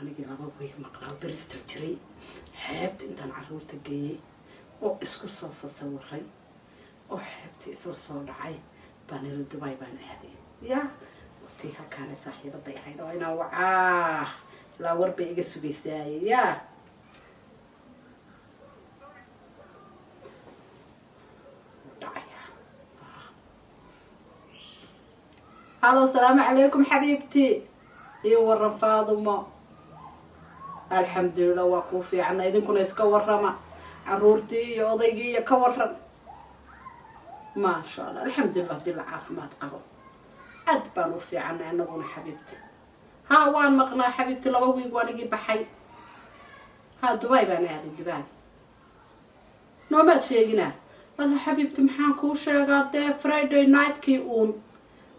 Anigii 2 week maqnaa, Bristol jiray, xeebta intaan caruurta geeyey oo isku soo sasawiray oo xeebtii isla soo dhacay baan iri, "Dubai baan aaday." Ya watii halkaana saaxiibaday ahayd oo inaan wacaa ilaa war bay iga sugaysaaye. Ya, dhacayaa. Halo, asalaamu calaykum xabiibti, iyo waran Faadumo? Alxamdulilah, waa kuu fiicana, idinkuna iska warama, caruurtii iyo odaygii iyo ka waran? Maasha Allah, alxamdulilah, hadii la caafimaad qabo aad baan u fiicanay anaguna xabiibti. Ha, waan maqnaa xabiibti, 2 week waanigii baxay. Ha, Dubai baan aaday. Dubai noomaad sheeginaa? Walla xabiibti, maxaan kuu sheegaa? Dee Friday nightkii uun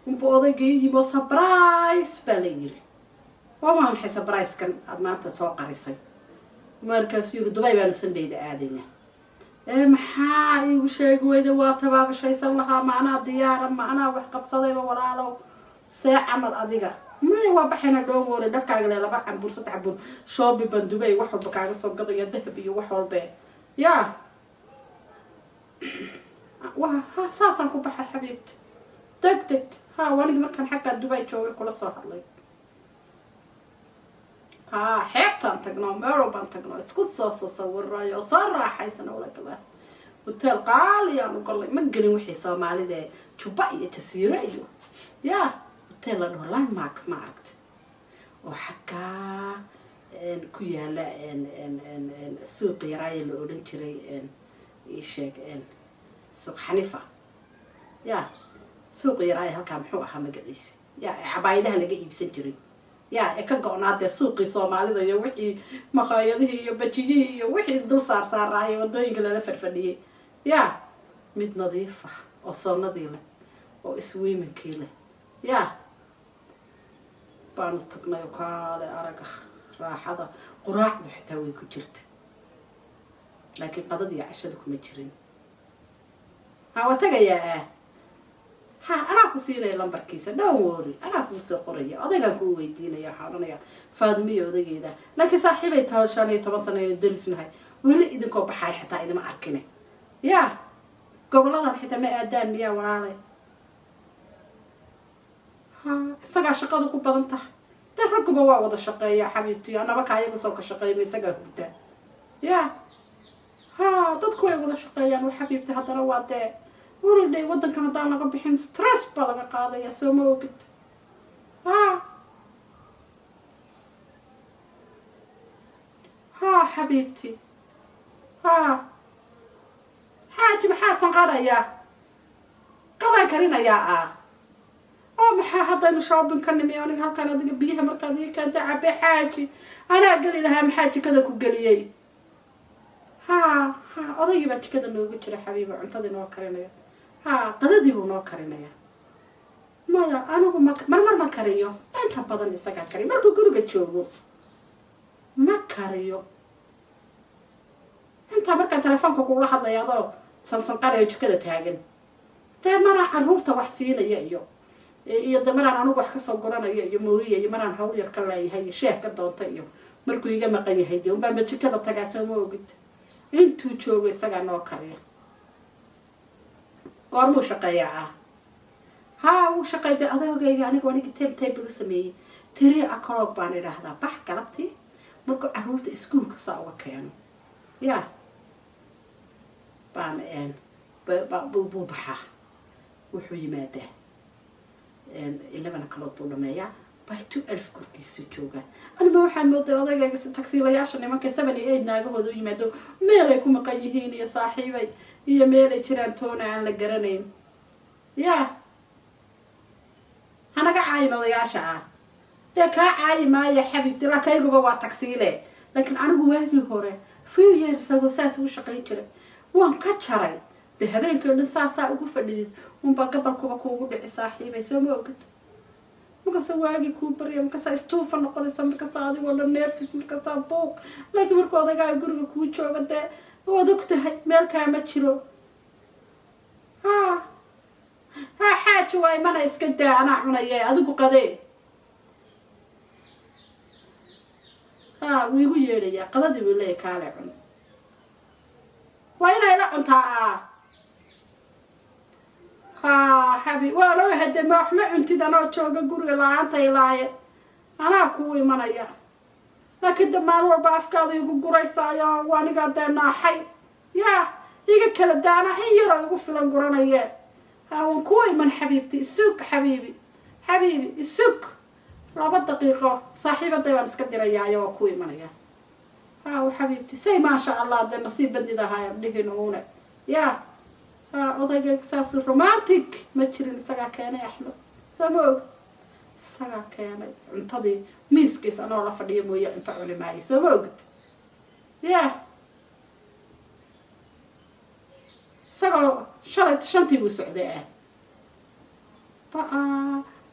unba odaygii yimo, "Surprise" baa la yiri. Waa maa maxay surprise-kan aada maanta soo qarisay? Markaasuu yiri, "Dubai baanu Sundayda aadayna." Ee maxaa iigu sheegi weyda? Waa tabaabashaysan lahaa. Ma anaa diyaara? Ma anaa wax qabsadayba? Walaalow, see camal adiga? Maya, waa baxayna, dhoon wore, dharkaaga le laba cambuur, saddex cambuur, shopping baan Dubai wax walba kaaga soo gadaya, dahab iyo wax walbe. Ya wa ha, saasaan ku baxay xabiibti, deg deg. Ha, anigi markaan xaggaa Dubai joogay kula soo hadlay. Ha, xeebtaan tagno, meel walbaan tagno, isku soo sasawirayo oo soo raaxaysana. Wala hotel qaaliyaan u galnay, ma gelin wixii Soomaalida Juba iyo Jasiire iyo ya hotel la dhaho Landmark, ma aragta, oo xaggaa ku yaala suuqa yaraaye la odhan jiray, isheeg, Suuq Xanifa. Ya, suuqa yaraaye halkaa, muxuu ahaa magaciisi? Ya, cabaayadaha laga iibsan jiray, ya, ee ka go-naa dee suuqii Soomaalida iyo wixii maqaayadihii iyo bajiyihii iyo wixii isdul saar saaraayay, wadooyinka lala fadhfadhiyey. Ya, mid nadiif ah oo saunadii leh oo swimmingkii leh ya baanu tagnay. Oo kaale araga raaxada, quraacdu xitaa way ku jirta, laakiin qadada iyo cashada kuma jirin. Ha, waa tagayaa. Ah, ha, anaa ku siinaya lambarkiisa, don't worry, anaa kuu soo qoraya, odaygaan kuu weydiinaya. Waxaa odhanaya Faadumiyo odaygeeda, laakiin saaxiibay tahay, 15 sana aynu derisnahay, weli idinkoo baxaay xitaa idima arkine. Ya, goboladan xitaa ma aadaan miyaa, walaalay? Ha, isagaa shaqada ku badan tahay. Dee ragguba waa wada shaqeeya xabiibtiyo, anaba ka ayaga soo ka shaqeeyma, isagaa hurdaa. Ya, ha, dadku way wada shaqeeyaan wa xabiibti. Haddana waa dee holiday, waddankan haddaan laga bixin stress baa laga qaadaya, soo ma ogid? Ha ha xabiibti. Ha xaaji, maxaa sanqarayaa? Qadaan karinayaa. Ah, oo maxaa haddaynu shopping ka nimi, aniga halkaan adiga biyaha markaad ii keenta cabe. Xaaji, anaa geli lahaa, maxaa jikada ku geliyey? Ha ha, odaygii baa jikada noogu jira xabiibi, cuntadii noo karinaya. Ha, qadadii buu noo karinaya. Maya, anigu ma marmar ma kariyo, inta badan isagaa kariyo. Markuu guriga joogo ma kariyo. Intaa markaan telefoonka kugula hadlaya adoo sansanqarayo jikada taagan, dee maraan caruurta wax siinaya iyo de maraan anigu wax kasoo guranaya iyo mooyiya iyo maraan hawl yar ka leeyahay iyo sheeh ka doonta iyo markuu iga maqan yahay, dee unbaa ma jikada tagaa, soo ma ogid? Intuu joogo isagaa noo kariya. Goormuu shaqeeyaa? Ah, haa, wuu shaqeey dee adoogayga. Anigu anigi time table u sameeyey, 3 o'clock baan idhaahdaa bax galabtii, markuu caruurta iskuulka saa uga keeno ya baan buu baxaa. Wuxuu yimaadaa 11 o'clock buu dhameeyaa, by 12 korkiisu joogaa. Anima waxaan mooday odaygayga tagsiilayaasha nimanka 7 iyo 8 naagahooda u yimaado, meelay ku maqan yihiin iyo saaxiibay iyo meelay jiraan toona aan la garanayn. Ya, hanaga caayin odayaasha. Ah, dee kaa caayi maayo xabiibti, lakayguba waa tagsiile, laakiin anigu waagii hore few years ago saas ugu shaqayn jiray, waan ka jaray. Dee habeenkii o dhan saasaa ugu fadhidid unbaa gabalkuba kuugu dhici saaxiibay, soo ma ogid? Markaasa waagii kuu barya, markaasaa istuufa noqonaysa, markaasa adigoo dhan nervous, markaasaa buuq. Laakiin markuu odagaa guriga kuu jooga, dee waad og tahay, meel kaama jiro. Ha ha xaaji, waa imana, iska daa, anaa cunaye, adigu qadee. Haa, wuu igu yeedhayaa. Qadadii buu leeyahy, "Kaale cun." Waa inay la cuntaa. Ha, xabi, waa loo hade. Ma wax ma cuntid anoo jooga guriga la-aanta ilaaye? Anaa kuu imanaya, laakiin de maalin walba afkaada igu guraysaayo. Anigaa dee naaxay. Yaa iga kala daana, in yaroo igu filan guranaye. Ha, waan kuu iman, xabiibti. Isug, xabiibi, xabiibi, isug 2 daqiiqo. Saaxiibaday baan iska dirayaayo, waa kuu imanaya. Ha, xabiibti, say maasha Allah, dee nasiib badnid ahaa dhihin uune. Ya, ha, odaygayga saasu romantic ma jirin. Isagaa keenay, Axmed, soo ma og? Isagaa keenay cuntadii miiskiis anoo la fadhiyo mooye cunto cuni maayo. Soo ma ogid? Ya, isagoo shalay 5tii buu socday. Ba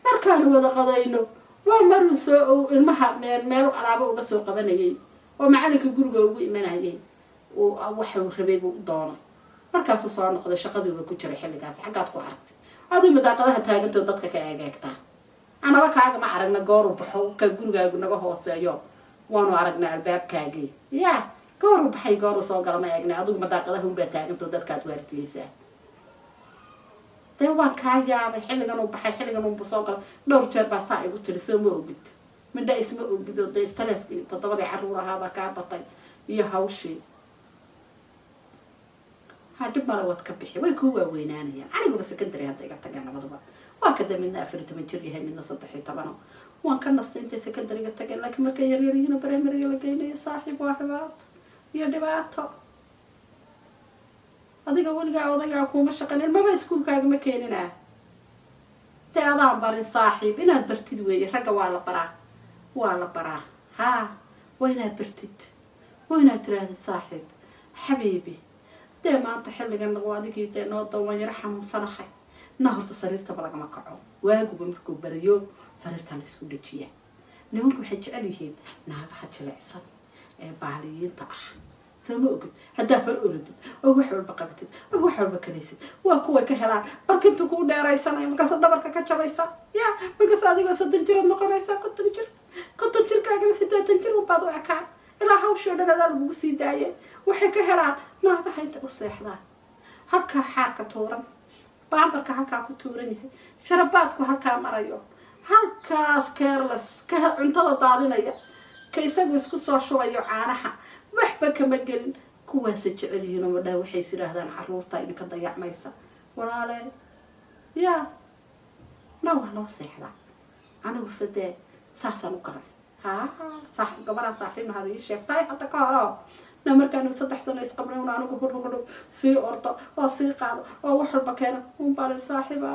markaanu wada qadayno waa maruu soo ilmaha meel alaabo uga soo qabanayay oo macalinka guriga ugu imanayay, uu waxuu rabay buu u doonay. Markaasuu soo noqday, shaqaduuba ku jiray xilligaas. Xaggaad ku aragtay aduu madaaqadaha taagantoo dadka ka eegeegtaa? Anaba kaagama aragna. Gooruu baxo ka gurigaagu naga hooseeyo waanu aragnay albaabkaagii. Ya, gooruu baxay, gooruu soo gala ma eegnay. Adigu madaaqadaha unbaa taagantoo dadkaad waardiyeysaa. Dee waan kaa yaabay. Xilligan uu baxay, xilligan unbu soo galay, dhowr jeer baa saa igu tiri. Soo ma ogid? Midha isma ogid oo dee stresskii toddobadii carruur ahaabaa kaa batay iyo hawshii. Ha, dhib male, waad ka bixi, way kuu waaweynaanayaan. Aniguba secondary hadda iga tageen labaduba. Waa kada midna 14 jir yahay, midna 13. Waan ka nastay intay secondaryga tageen, laakiin markay yaryar yihiin oo primaryga la geynayo, saaxiib, waa dhibaato iyo dhibaato. Adiga weligaa odaygaa kuuma shaqayn, ilmaba iskuulkaaga ma keeninaa? Dee adaan barin, saaxiib. Inaad bartid weeye. Ragga waa la baraa, waa la baraa. Haa, waa inaad bartid, waa inaad tiraahdid, "Saaxiib, xabiibi, dee maanta xilligan waa adigii dee noo dawaan yaro xanuunsanahay." Na horta sariirtaba lagama kaco. Waaguba markuu bariyo sariirtaa la isku dhajiyaa. Nimanku waxay jecel yihiin naagaha jilicsan ee baaliyiinta ah. Soo ma ogid? Haddaa hor oradid oo wax walba qabatid oo wax walba kalaysid, waa kuway ka helaan. Barkintu kuu dheeraysanaya, markaasa dhabarka ka jabaysa. Ya, markaas adigoo 30 jiraad noqonaysaa, 50 jir. 50 jirkaagana 80 jir unbaad u ekaan, ilaa hawshii o dhan adaa lagugu sii daayay. Waxay ka helaan naagaha inta u seexdaan halkaa xaarka tuuran, baambarka halkaa ku tuuran yahay, sharabaadku halkaa marayo, halkaas careless ka cuntada daadinaya, ka isagu isku soo shubayo caanaha, waxba kama gelin. Kuwaasa jecel yihiin oo madhaa. Waxay is yidhaahdaan caruurta idinka dayacmaysa. Walaale, yaa na waa loo seexdaa. Aniguse dee saasaan u garan. Ha, saaxib, gabaraan saaxiibna hada ii sheegtay hadda ka horo na markaanu 3 sano isqabnay un anigu hudhudhudhug sii ordo oo sii qaado oo wax walba keeno un baan, "Saaxiiba,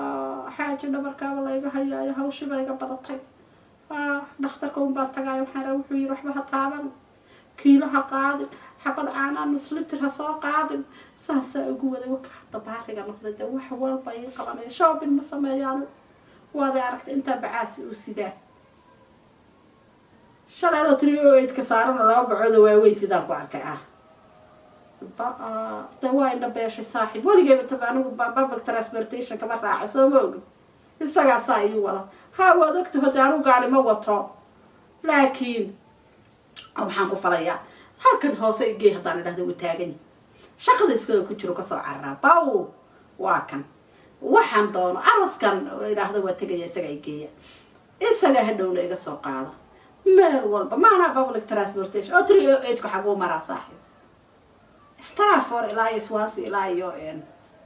xaaji, dhabarkaaba layga hayaayo, hawshiiba iga badatay. Dhakhtarka un baan tagaayo." Waxaan raa, wuxuu yiri, "Waxba ha taaban, kiilo ha qaadin, xabad caanaa nus litir ha soo qaadin." Saasaa ugu waday. Waka hadda baariga noqday, dee wax walba ii qabanaya. Shopping ma sameeyaan, waaday aragtay intaa bacaasi uu sidaa. Shalay adoo 308 ka saaran oo laba bacooda waaweyn sidaan ku arkay. Ba de waa ina beeshay, saaxiib. Weligeyba taba anigu public transportation kama raaca. Soo ma ogin? Isagaa saa ii wada. Ha, waad ogtaho de anigu gaari ma wato, laakiin waxaan ku falayaa halkan hoose igey haddaan idhahda wuu taagan yahay. Shaqada iskada ku jiro kasoo cararaa baw. Waa kan waxaan doono aroskan idhaahda waa tegaya, isagaa igeeya, isagaa hadhowna iga soo qaado meel walba. Maanaa public transportation oo 308 ku xaguu maraa, saaxiib? Stratford ilaa iyo Swansea, ilaa iyo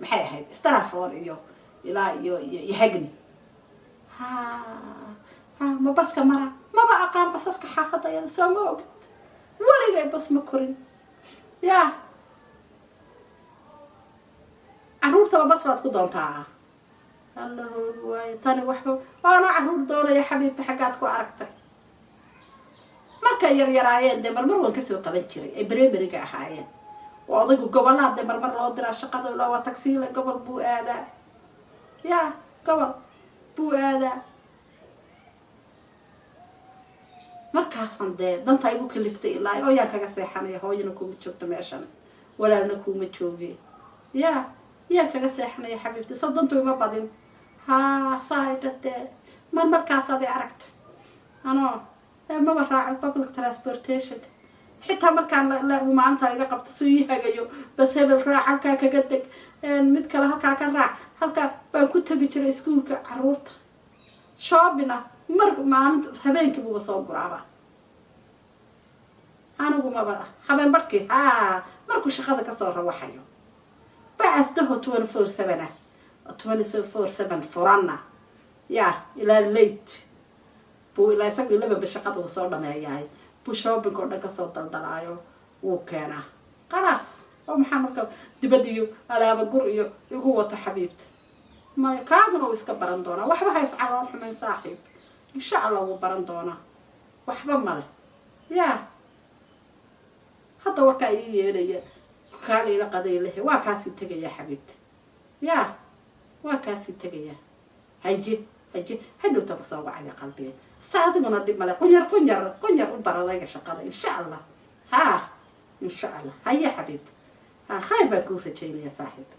maxay ahayd, Stratford iyo ilaa iyo Hackney. Ha ha, ma baska mara? Maba aqaan basaska xaafadda iyada. Soo ma ogid? Weligay bas ma korin. Ya, caruurtaba bas baad ku doontaa? Alla hoogi waayo tani. Waxba waana caruur doonaya. Xabiibta, xaggaad ku aragtay? Markay yaryaraayeen dee marmar waan kasoo qaban jiray, ay primaryga ahaayeen oo odaygu gobolaa dee marmar loo diraa shaqada loo waa tagsiile. Gobol buu aadaa, ya, gobol buu aadaa. Markaasaan dee dantaa igu kaliftay ilaa oo yaan kaga seexanaya. Hooyana kuma joogto meeshan, walaalna kuuma jooge. Ya, yaan kaga seexanaya, xabiibti? Soo dantu ima badin. Haa, saa idha dee mar markaasaad i aragta anoo Maba raaco public transportation. Xitaa markaan maalinta iga qabta suu ii hagayo, bas hebel raac, halkaa kaga deg, mid kale halkaa ka raac, halkaa baan ku tegi jiray iskuulka caruurta. Shopping-na mar maalinta habeenkii buuba soo guraaba. Anigu maba habeen barhkii ha markuu shaqada kasoo rawaxayo baasdaho 24/7 ah, 24/7 furanna ya ilaa late buu, ilaa isagu 11 ba shaqada uu soo dhameeyahay, buu shopping oo dhan kasoo daldalaayo, wuu keenaa, khalaas. Oo maxaa marka dibad iyo alaaba gur iyo igu wata, xabiibta? Maya, kaaguna wuu iska baran doonaa. Waxba ha iscalool xumayn, saaxiib. Insha Allah wuu baran doonaa, waxba male. Ya hadda warkaa ii yeedhaya, kaala ila qaday lehe, waa kaasii tegaya, xabiibta. Ya waa kaasii tegaya. Haye haye, hadhowtaan kusoo wacaya qalbiga. Sa adiguna dhib male, qunyar qunyar qunyar u bar odayga shaqada, insha Allah. Ha, insha Allah. Haye xabiibta, ha, khayr baan kuu rajaynaya, saaxiib.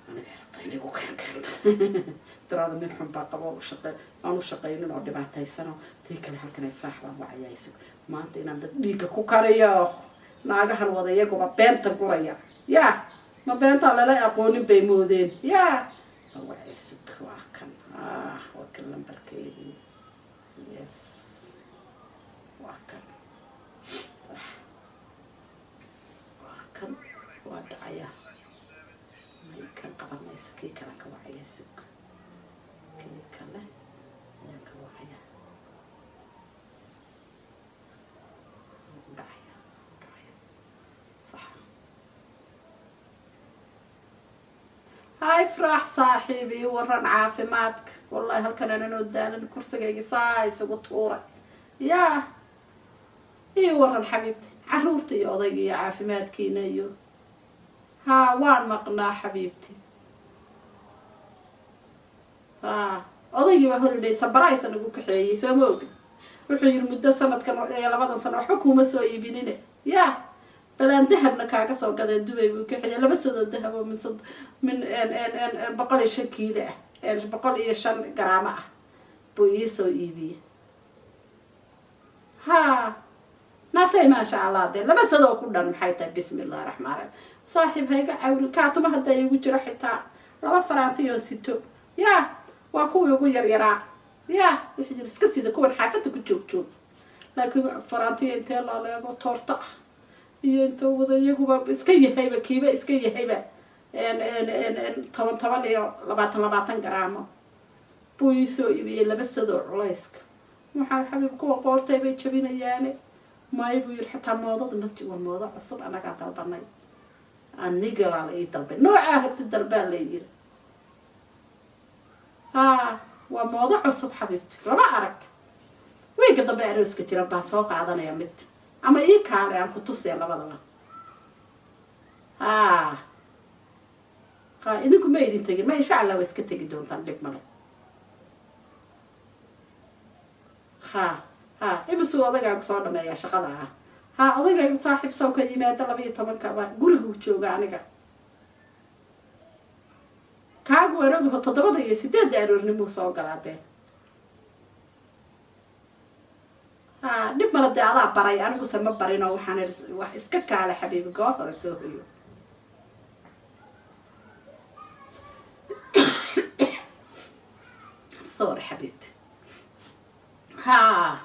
Aniga rabta inay ku keen keento tiraada nin xun baa qabo, shaqe aan u shaqaynin oo dhibaataysano. Tii kale halkan Ifraax baan wacayaa. Isug maanta inaan dad dhiigga ku kariyo. Naagahan wada iyaguba beenta guraya, ya ma beentaa lala aqoonin bay moodeen. Ya wacay, waa kan, ah, waa kan lambarkeedii. Yes, waa kan, waa kan, waa dhacaya. May kan qabanaysa, kii kalen ka wacaya. Sug, kii kale ayaan ka wacaya. Dhacaya, dhacaya, sax. Hay Farax, saaxiibii, waran caafimaadka? Wallahi halkan ananoo daalan, kursigayga saa isugu tuuray. Yaa ii waran, xabiibti? Caruurta iyo odayga iyo caafimaadkiina iyo haa, waan maqnaa, xabiibti. Ha, odaygii baa holiday surprise nagu kaxeeyey, soo ma ogin? Wuxuu yiri muddo sanadkan iyo 2dan sano waxba kuuma soo iibinine, ya balaan dahabna kaaga soo gadee. Dubay buu kaxeeyey, laba sadoo dahab oo min 105 kiilo ah, 105 garaamo ah buu iisoo iibiyey. Ha, naasay, maasha Allah. Dee laba sadoo ku dhan maxay tahay? Bismi illahi raxmaan raxiim. Saaxiib, hayga cawri. Kaatuma hadda igu jiro xitaa laba faraantiyoon sito, ya waa kuwii ugu yaryaraa. Ya wuxuu yiri iska sida kuwan xaafadda ku joog joog, laakiin faraantiya intee laaleego toorto ah iyo inta wada iyaguba iska yahayba, kiiba iska yahayba 10 10 iyo 20 20 garaamo buu iisoo iibiyey, laba sadoo culayska. Waxaan, xabiib, kuwa qoortay bay jabinayaane. Maayo, buu yiri, xitaa moodada ma waa moodo cusub, annagaa dalbanay, anigaa la ii dalbay, noocaa rabti dalbaa la yiri. Ha, waa moodo cusub, xabiibti, lama arag. Wiiga dambe arooska jira baan soo qaadanaya mid, ama ii kaale aan ku tusaya labadaba. Ha ha, idinku ma idin tegin ma? Insha Allah waa iska tegi doontaan, dhib male. Ha ha, imisuu odagaagu soo dhameeyaa shaqada ah? Ha, odagaygu, saaxiib, saw ka yimaada 12-ka baa gurigu jooga. Aniga kaagu warobiho 7-da iyo 8-da aroornimuu soo galaa dee. Ha, dhib male dee, adaa baray, aniguse ma barin oo waxaan ii wax iska kaale, xabiibi, goor hore soo hoyo. Sorry, xabiibti. Ha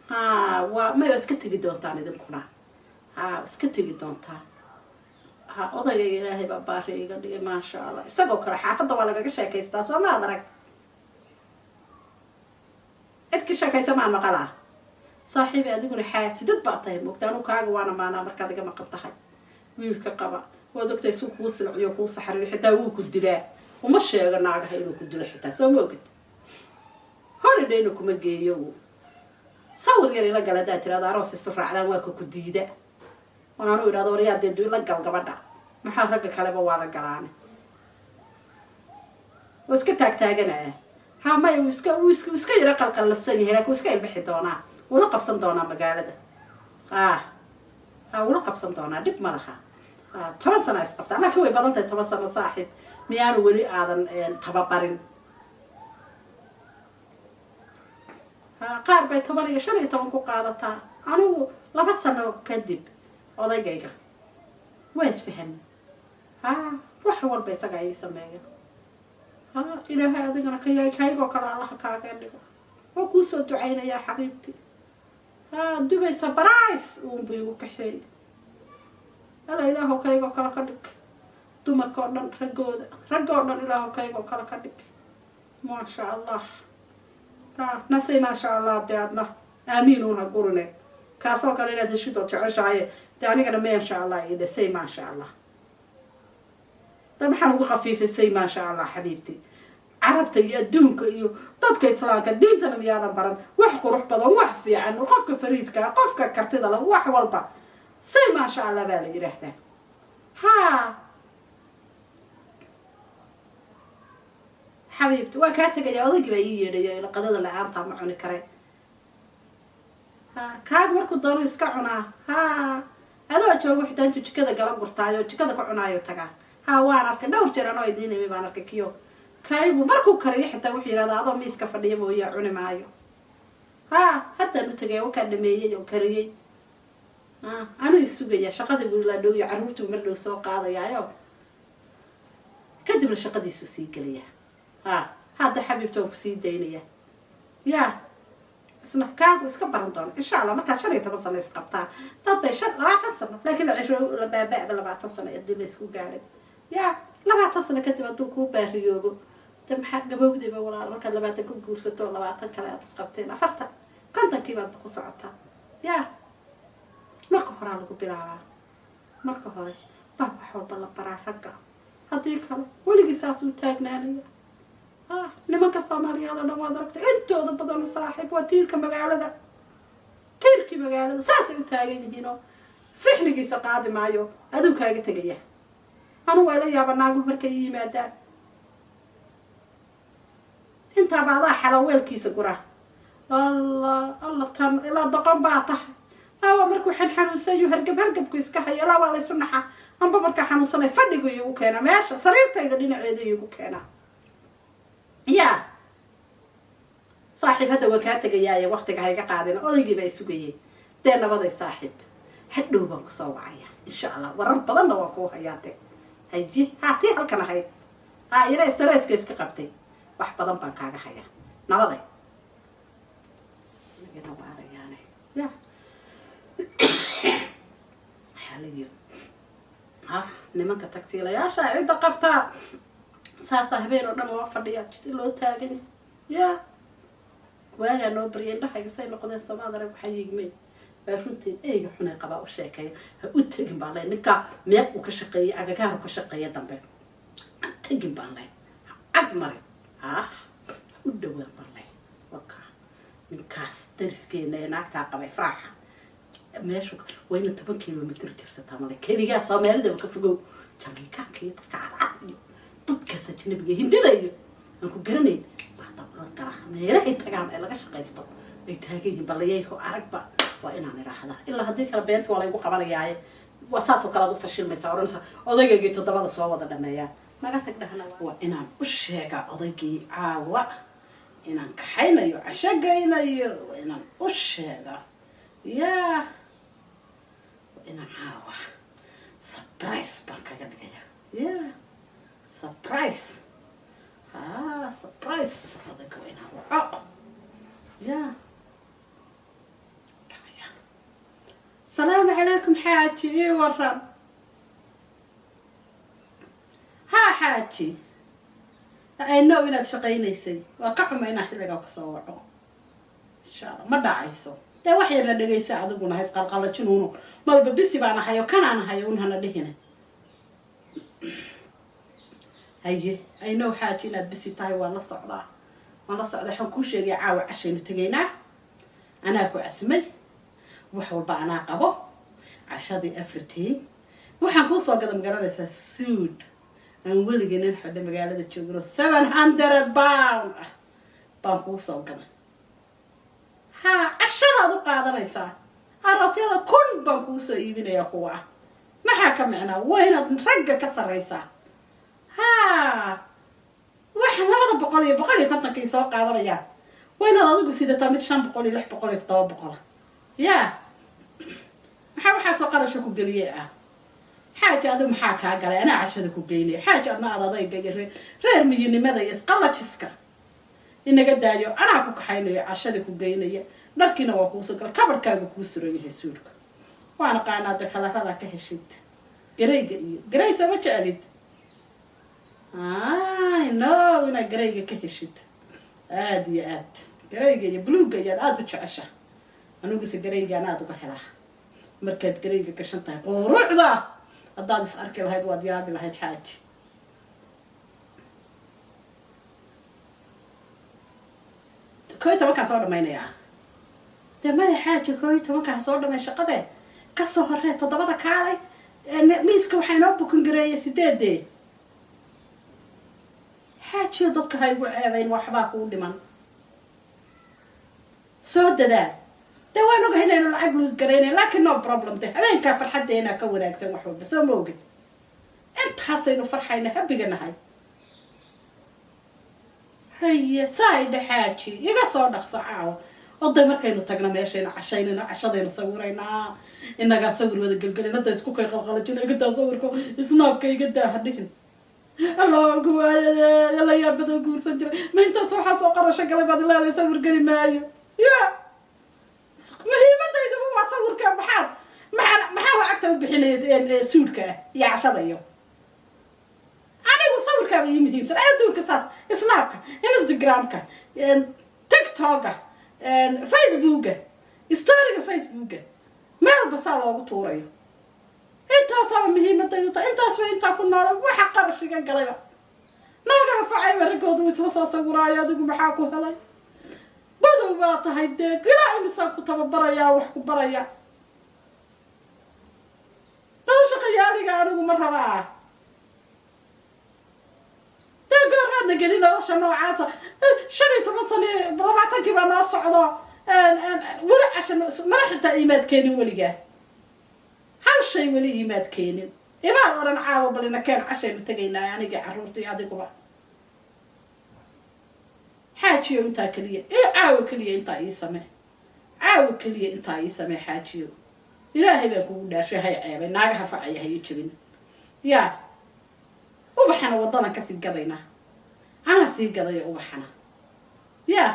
ha, waa may, waa iska tegi doontaan idinkuna. Ha, iska tegi doontaan. Ha, odagayga ilaahay baa baari iga dhigay, maasha Allah. Isagoo kale xaafadda waa lagaga sheekaystaa, soo ma ad arag? Cid ka sheekaysa maan maqalaa, saaxiibi. Adiguna xaasidad baa tahay, moogta. Anu kaaga waana maanaa markaad iga maqan tahay wiilka qaba waad ogtahay suu kuu silciyo, kuu saxariyo, xitaa wuu ku dilaa. Uma sheego naagaha inuu ku dilo xitaa, soo ma ogid? Holidayna kuma geeyo. Uu sawir yar ila gal haddaad tirahdo, aroos isu raacdaan, waa ka ku diida. Oon anu idhahdo, waryaa dee ila gal gabadha, maxaa ragga kaleba waa la galaane? Waa iska taagtaaganaya. Ha, maya, wuu iska yaro qalqallafsan yahay, laakin wuu iska ilbixi doonaa, wula qabsan doonaa magaalada. Ah ha, wula qabsan doonaa, dhib ma laha. 10 sano isqabtaa, laakiin way badan tahay 10 sano, saaxiib. Miyaanu weli aadan tababarin? Ha. Qaar bay 10 iyo 15 ku qaadataa. Anigu 2 sano kadib odaygayga waa isfahanay. Ha, wax walba isaga ii sameeya. Ha, Ilaahay adigana kaygoo kale Allaha kaaga dhigo. Waa kuusoo ducaynayaa, xabiibti. Ha, Dubay surprise uunbu igu kaxeeyay. Alla, Ilaahow kaygoo kale ka dhig. Dumarka oo dhan, raggooda, ragga oo dhan, Ilaahow kaygoo kale ka dhig. Maasha Allah. Ha, nafsay, maasha Allah. Dee adna aamiin uun ha gurine. Kaasoo kale inaad heshid ood jeceshahay. Dee anigana maasha Allah ii dhasay, maasha Allah. Da maxaan ugu khafiifisay? Maasha Allah, xabiibti. Carabta iyo adduunka iyo dadka islaamka diintana miyaadan baran? Wax qurux badan, wax fiican, qofka fariidka, qofka kartida le, wax walba say maasha Allah baa la yidhaahdaa. Ha, xabiibti, waa kaa tegaya. Odaygii baa ii yeedhaya. Ila qadada la-aantaa ma cuni kare. Ha, kaaga markuu doono iska cunaa. Ha, adoo joogo xitaa intuu jikada gala gurtaayo, jikada ka cunaayo tagaa. Ha, waan arkay dhowr jeer anoo idiin imi baan arkay kiyo. Kaygu markuu kariyo xitaa wuxuu yidhahdaa, adoo miiska fadhiya mooye cuni maayo. Ha, haddaan u tegaya, wakaa dhameeyey oo kariyey. Ha, anuu isugaya. Shaqadii buu ilaa dhow iyo carruurtuu mar dhow soo qaadayaayo, kadibna shaqadiisu sii gelaya. Ha, hadda xabiibta waan kusii daynaya. Ya, isna kaagu iska baran doono, insha Allah, markaad 15 sano isqabtaan. Dad bay 25 sano, laakiin la ciro la baaba-ba 20 sano hadii la isku gaadhay. Ya, 20 sano kadib hadduu kuu baariyoobo, de maxaa gabowdayba, walaal? Markaad 20 ku guursato, 20 kale aad isqabteen, 40, 50-kii baadba ku socotaa. Ya, marka horaa lagu bilaabaa. Marka hore baa wax walba la baraa ragga. Haddii kale weligii saasuu taagnaanaya. Ah, nimanka Soomaaliyeed oo dhan waad aragtay, intooda badan, saaxiib, waa tiirka magaalada, tiirkii magaalada saasay u taagan yihiin oo sixnigiisa qaadi maayo, aduu kaaga tegaya. Anu waa la yaaba naaguhu markay i yimaadaan. Intaaba adaa xalaweelkiisa gura. Allah, Allah, tan ilaa doqon baa tahay. Laa, markuu xanuunsanyu, hargab hargabku iska hayo, laa, waa laysu naxa. Amba markaa xanuunsanay fadhigu iigu keena meesha, sariirtayda dhinaceeda iigu keena. Ya saaxiib, hadda waan kaa tegayaaye, waktiga hayga qaadin. Odaygii baa isugayay. Dee nabaday, saaxiib. Hadhow baan kusoo wacaya, insha Allah. Warar badanna waan kuu hayaa. De haji ha, tii halkan ahayd ha, iyana stresska iska qabtay. Wax badan baan kaaga hayaa. Nabaday. Ya, waxaa la yiri, ah, nimanka tagsiilayaasha cidda qabtaa saasaa habeen oo dhan loo fadhiyaa, jid loo taagan. Ya, waagaa noo barya, indhahayga say noqdeen somaadare. Waxaa yigmay baa runtiin eyga xunay qabaa u sheekeeya. Ha u tegin baan leh ninkaa. Meel uu ka shaqeeyay, agagaaru ka shaqeeya dambe ha tegin baan leh. Ha ag marin, ah, ha u dhawaan baan leh. Waka ninkaas dariskeena ee naagtaa qabay, Faraaxa, meeshu waa ina 10 kilomitr jirsataa male. Keligaa Soomaalidaba ka fogow. Jamaicaanka iyo dadka cadcad iyo dadkaas ajnabiga, Hindida iyo aan ku garanayn baa la gala. Meelahay tagaan ee laga shaqaysto ay taagan yihiin balayayho aragba. Waa inaan idhaahdaa, ilaa haddii kale beenta waa laygu qabanayaaye. Waa saasoo kale aad u fashilmaysa, odhanaysa odaygagii toddobada soo wada dhameeyaa, naga tag dhahna. Waa inaan u sheegaa odaygii caawa inaan kaxaynayo, casho gaynayo. Waa inaan u sheegaa. Yaa, waa inaan caawa surprise baan kaga dhigaya. Ya, surprise. Ha, surprise. Odayga waa inaan waco. Ya, dhacaya. Salaamu calaykum, xaaji, ii waran? Ha, xaaji, I know inaad shaqaynaysay. Waa ka xuma inaan xilligaa kusoo waco. Insha Allah ma dhacayso. Dee wax yarna dhegaysa adiguna, hays qalqalajinuunu malba busy baan ahayo, kanaan ahayo un hana dhihina. Haye, I know, xaaji, inaad busy tahay. Waan la socdaa, waan la socdaa. Waxaan kuu sheegaya, caawa cashaynu tegaynaa. Anaa ku casmay, wax walba anaa qabo, cashadii afartiin. Waxaan kuu soo gada, magaranaysaa, suud aan weligii nin xidha magaalada joogno, £700 ah baan kuu soo gaday. Ha, cashadaad u qaadanaysaa. Aroosyada 1000 baan kuu soo iibinayaa kuwa ah. Maxaa ka micnaa? Waa inaad ragga ka sarraysaa. Ha, waxaan 200 iyo 150-kii soo qaadanayaa. Waa inaad adigu sidataa mid 500 iyo 600 iyo 700. Yaa, maxaa waxaasoo qarasha ku geliyey ah? Xaaji, adigu maxaa kaa galay? Anaa cashada ku geynaya. Xaaji, adna aad adayga iyo reer miyinimada iyo isqallajiska inaga daayo. Anaa ku kaxaynayo, cashada ku geynaya, dharkiina waa kuusoo gala, kabarkaaga kuu suran yahay suudhka. Waana qaanaa de colorada ka heshid, greyga iyo grey sooma jecelid? I know inaad greyga ka heshid aada iyo aad. Greyga iyo bluega iyaad aada u jecesha. Aniguse greygaan aada uga helaa. Markaad greyga gashan tahay, quruxda haddaad is arki lahayd, waad yaabi lahayd, xaaji. 11-kaan soo dhamaynayaa dee. Mada xaaji, 11-kaan soo dhamay shaqade, kasoo horee 7-da kaalay. Miiska waxaa inoo booking gareeyay 8-dee. Xaajiyo, dadka ha igu ceebayn, waxbaa kuu dhiman, soo dadaal. Dee waan ogahay inaynu lacag lose garaynay, laakiin no problem. De habeenkaa farxaddeena ka wanaagsan wax walba, soo ma ogid? Intaasaynu farxayna, happyga nahay. Haye, saa idha xaaji, iga soo dhaqso caawa. Oday, markaynu tagna meeshaynu cashaynayna, cashadaynu sawiraynaa, inagaa sawir wada gelgelin. Hadda isku kay qalqalajino. Iga daa sawirka Snapka, iga daa, ha dhihin. Allahu waayade, la yaabada guursan jiray. Ma intaas waxaa soo qarasho galay baad leedahay sawir geli maayo? Ya, muhiimadaydaba waa sawirka. Maxaad maxaa lacagta u bixinaya suudhka ah iyo cashada? Iyo anigu sawirkaaba ii muhiimsan adduunka. Saas Snapka, Instagramka, TikToka, Facebooka, storyga Facebooka, meelba saa loogu tuurayo. Intaasaaba muhiimadaydu tahay. Intaas way intaa ku noola. Waxa qarashiga galayba naagaha facayba raggoodu isla soo sawiraayo. Adigu maxaa ku helay? Badow baa tahay dee. Ilaa imisaan ku tababarayaa, wax ku baraya nolosha qayaaliga? Anigu ma rabaa dee. Goormaadna gelin nolosha noocaasa? 15 sano, 20-kii baa noo socdo. Weli casha mana xitaa iimaad keenin weligaa. Hal shay weli iimaad keenin, imaad odhan caawa balina keen, cashaynu tegaynaa, anigii carruurta iyo adiguba. Xaajiyo, intaa keliya caawa keliya intaa ii samee. Caawa keliya intaa ii samee, xaajiyo. Ilaahay baan kugu dhaashay, hay ceebay naagaha facaya, hayo jebin. Yaa, ubaxana waddadan kasii gadaynaa, anaa sii gadayo ubaxana. Yaa,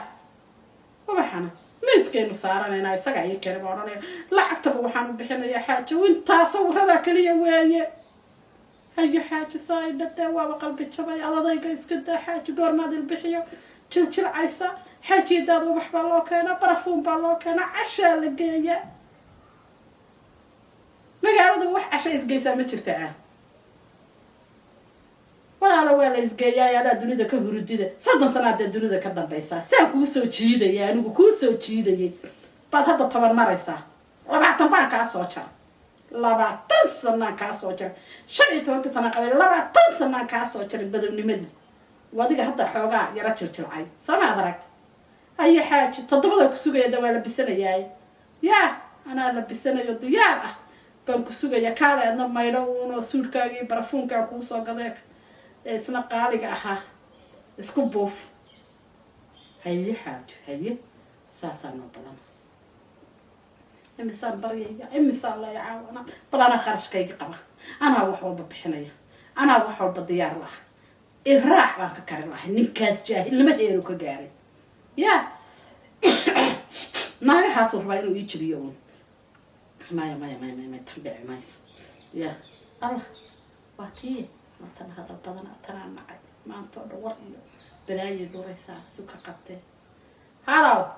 ubaxana miiskaynu saaranaynaa. Isagaa ii keenay baa odhanaya. Lacagtaba waxaan u bixinayaa xaajo intaa sawiradaa keliya weeye. Hayo xaaji, saa idhadee waaba qalbi jabay. Adadayga iska daa xaaji. Goormaad ilbixiyo jiljilcaysa? Xaajiyadaada ubax baa loo keenaa, barafuun baa loo keenaa, cashaa la geeyaa. Magaalada wax casha isgeysaa ma jirta ah? Walaala, waa la isgeeyaay. Adaa dunida ka hurudida. 30 sanaad dee dunida ka dambaysaa. Saan kuu soo jiidaya, anigu kuu soo jiidayay, baad hadda 10 maraysaa. 20 baan kaa soo jaray, 20 sanaan kaa soo jaray. 15-kii sanaan qabay, 20 sanaan kaa soo jaray badownimadii. Adiga hadda xoogaa yaro jiljilcay, sama ad arag? Ayo xaaji, 7-da ku sugaya. Da waa labisanayaay. Yaa, anaa labisanayo, diyaar ah baan ku sugaya. Kaale adna maydho uunoo suudhkaagii barafuunkaan kuu soo gadee isna qaaliga ahaa isku buuf. Haye xaaji, haye, saasaa noo balan. Imisaan baryaya, imisaan la caawana? Bal anaa qarashkayga qaba, anaa wax walba bixinaya, anaa wax walba diyaar la ah. Iraac baan ka kari lahay ninkaas. Jaahilnimo heeru ka gaaray. Ya, naagahaasuu rabaa inuu ii jabiyo uun. Maya, maya, maya, maya, maya, tan dhici mayso. Ya Allah, waa tii, waa tan hadal badana, tanaa nacay. Maanta oo dhan war iyo balaayay dhuraysaa. Suka qabtee. Hello,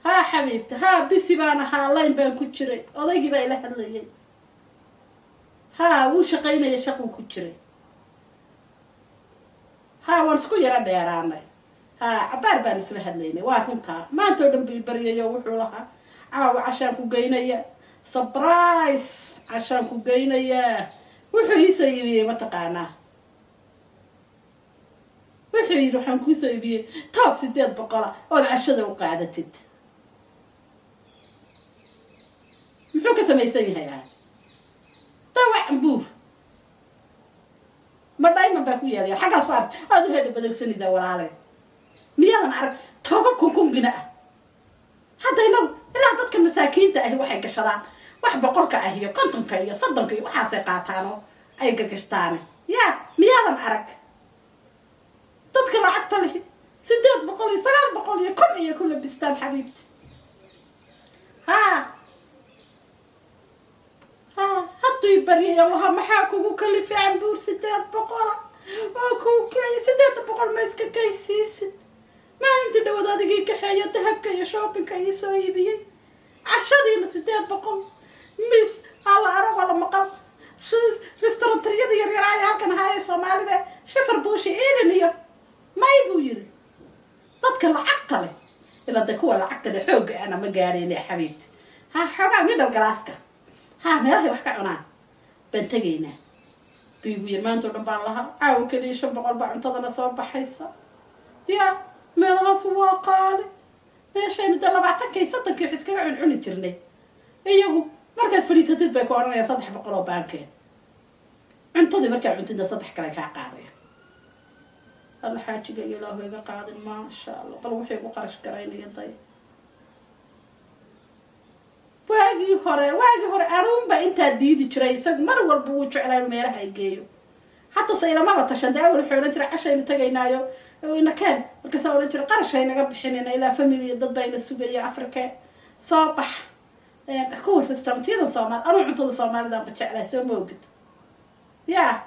haa xabiibta, haa, busy baan ahaa, line baan ku jiray. Odaygii baa ila hadlayay. Haa, wuu shaqaynaya, shaquu ku jiray. Haa, waan isku yaro dheeraanay. Haa, cabaar baanu isla hadlaynay. Waa runtaa, maanta oo dhan bii baryayo. Wuxuu lahaa caawa cashaan ku geynaya, surprise cashaan ku geynayaa. Wuxuu iisoo iibiyey mataqaanaa? Wuxuu yidhi waxaan kuusoo iibiyey top 800 ood cashada u qaadatid. Muxuu ka samaysan yahay? Ah, dawac cambuur ma diamond baa ku yaalaya xaggaad ku ark. Aada u hedha badowsanida walaale. Miyaadan arag toban kun kun gina ah? Hadda inagu ilaa dadka masaakiinta ahi waxay gashadaan wax 100-ka ah iyo 50-ka iyo 30-ka iyo waxaasay qaataan oo ay gagashtaane. Ya, miyaadan arag dadka lacagta lihi 800 iyo 900 iyo 1000 iyo ku labistaan, xabiibti? Ha ha, hadduu baryaya laha, maxaa kugu kalifay cambuur 800-a waa kuu geeya? 800 ma iska kaysiisid? Maalintii dhawad adigii kaxeeyo dahabka iyo shoppingka ii soo iibiyey, cashadiina 800, miss alla arag la maqal restaurantyada yaryaraaya halkan ahaayee Soomaalida, Shafar Buushi Eden iyo may buu yiri. Dadka lacagta leh ilaa de kuwa lacagta leh xoogga ana ma gaarayne, xabiibti. Ha, xoogaa middle classka ha, meelahay wax ka cunaan baan tegaynaa biigu yiri. Maanta o dhan baan lahaa, caawa keliya 500 baa cuntadana soo baxaysa. Ya, meelahaas waa qaali. Meeshaynu dee 20-kii 30-kii wax iskaga cuncuni jirnay, iyagu markaad fadhiisatid bay ku odhanayaan 300 oo baankeen. Cuntadii markaa cuntida saddex kale kaa qaadaya. Alla, xaajigayga Ilaahu iga qaadin. Maasha Allah, bal wixii ku qarash garaynaya day. Waagii hore anuunba intaa diidi jiray, isagu mar walba wuu jeclaa inu meelaha ay geeyo. Haddase ilamaba tashan. Dee awal wuxuu odhan jiray, cashaynu tagaynaayo, inakeen. Markaasaa odhan jiray, qarash haynaga bixinina, ilaa family dad bayna sugaya Africa. Soo bax kuwa restaurantyada Soomaali. Anuu cuntada Soomaalidaanba jeclaa, soo ma ogid? Ya,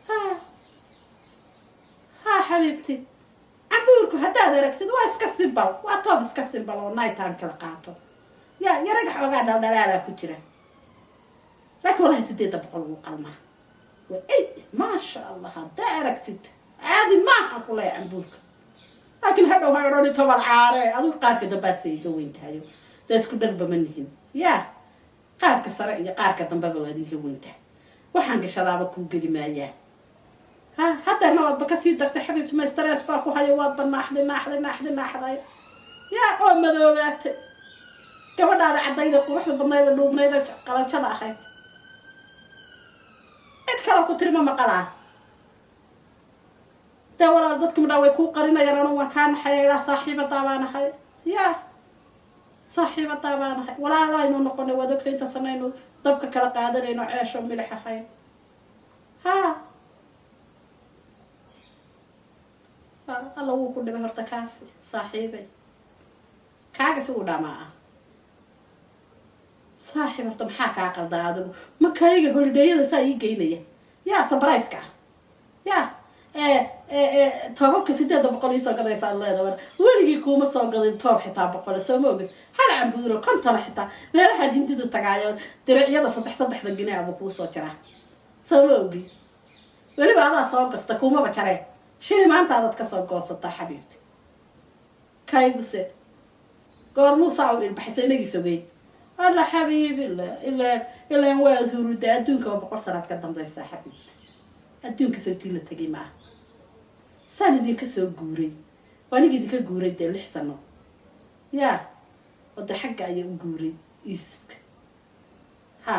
ha ha, xabiibti, cambuurku haddaad aragtid waa iska simple, waa toob iska simple oo night time kala qaato. Ya, yaraga xoogaa dhaldhalaalaa ku jira, laakiin wallahi 800 wuu qalmaa. Waa ey, maasha Allah, haddaa aragtid caadi maaha ku leeya cambuurka. Laakiin hadhow hay odhani tobal caare. Adigu qaarka dambaad se iga weyntahayo, dee isku dharba ma nihin. Ya, qaarka sare iyo qaarka dambeba waad iga weyntahay, waxaan gashadaaba kuu geli maayaa. Ha, haddeerna waadba kasii dartay, xabiibti. Ma stress baa ku hayo? Waadba naaxday, naaxday, naaxday, naaxday, ya, oo madoobaatay. Gabadhaada caddayda, quruxda badnayda, dhuubnayda, qalanjada ahayd, cid kale ku tiri ma maqalaa? Dee walaal, dadku midhaa way kuu qarinayaan. Anu waan kaa naxaya. Ilaa saaxiibadaa baan ahay. Ya, saaxiibadaa baan ahay, walaalaynu noqonay. Waad ogta inta sanaynu dabka kala qaadanayno, ceesho milix ahayn. Ha, Alla wuu ku dhibay horta kaasi, saaxiibay. Kaaga si uu dhamaa ah, saaxiib. Horta maxaa kaa qaldaa adigu? Ma kayga holidayada saa ii geynaya? Yaa, surpriseka ah ya, toobabka 800 iisoo gadaysaad leeda. War, weligii kuuma soo gadin toob xitaa 100, soo ma ogid? Hal cambuuro 50-na xitaa meelahaan Hindidu tagaayo, diricyada saddex saddexda gine abuu kuu soo jaraa, soo ma ogi? Weliba adaa soo gasta, kuumaba jaree. Shili maanta adaad kasoo goosataa, xabiibti. Kayguse goormuu saa u ilbaxayso? Inagii sogey. Alla, xabiibi, ilaan ilaan waad huruda. Adduunka waa 100 sanaad ka dambaysaa, xabiibti. Adduunka sawtii la tegay maaha. Saan idinka soo guuray, waa aniga idinka guuray dee 6 sano. Yaa, wada xagga ayaa u guuray iisaska. Ha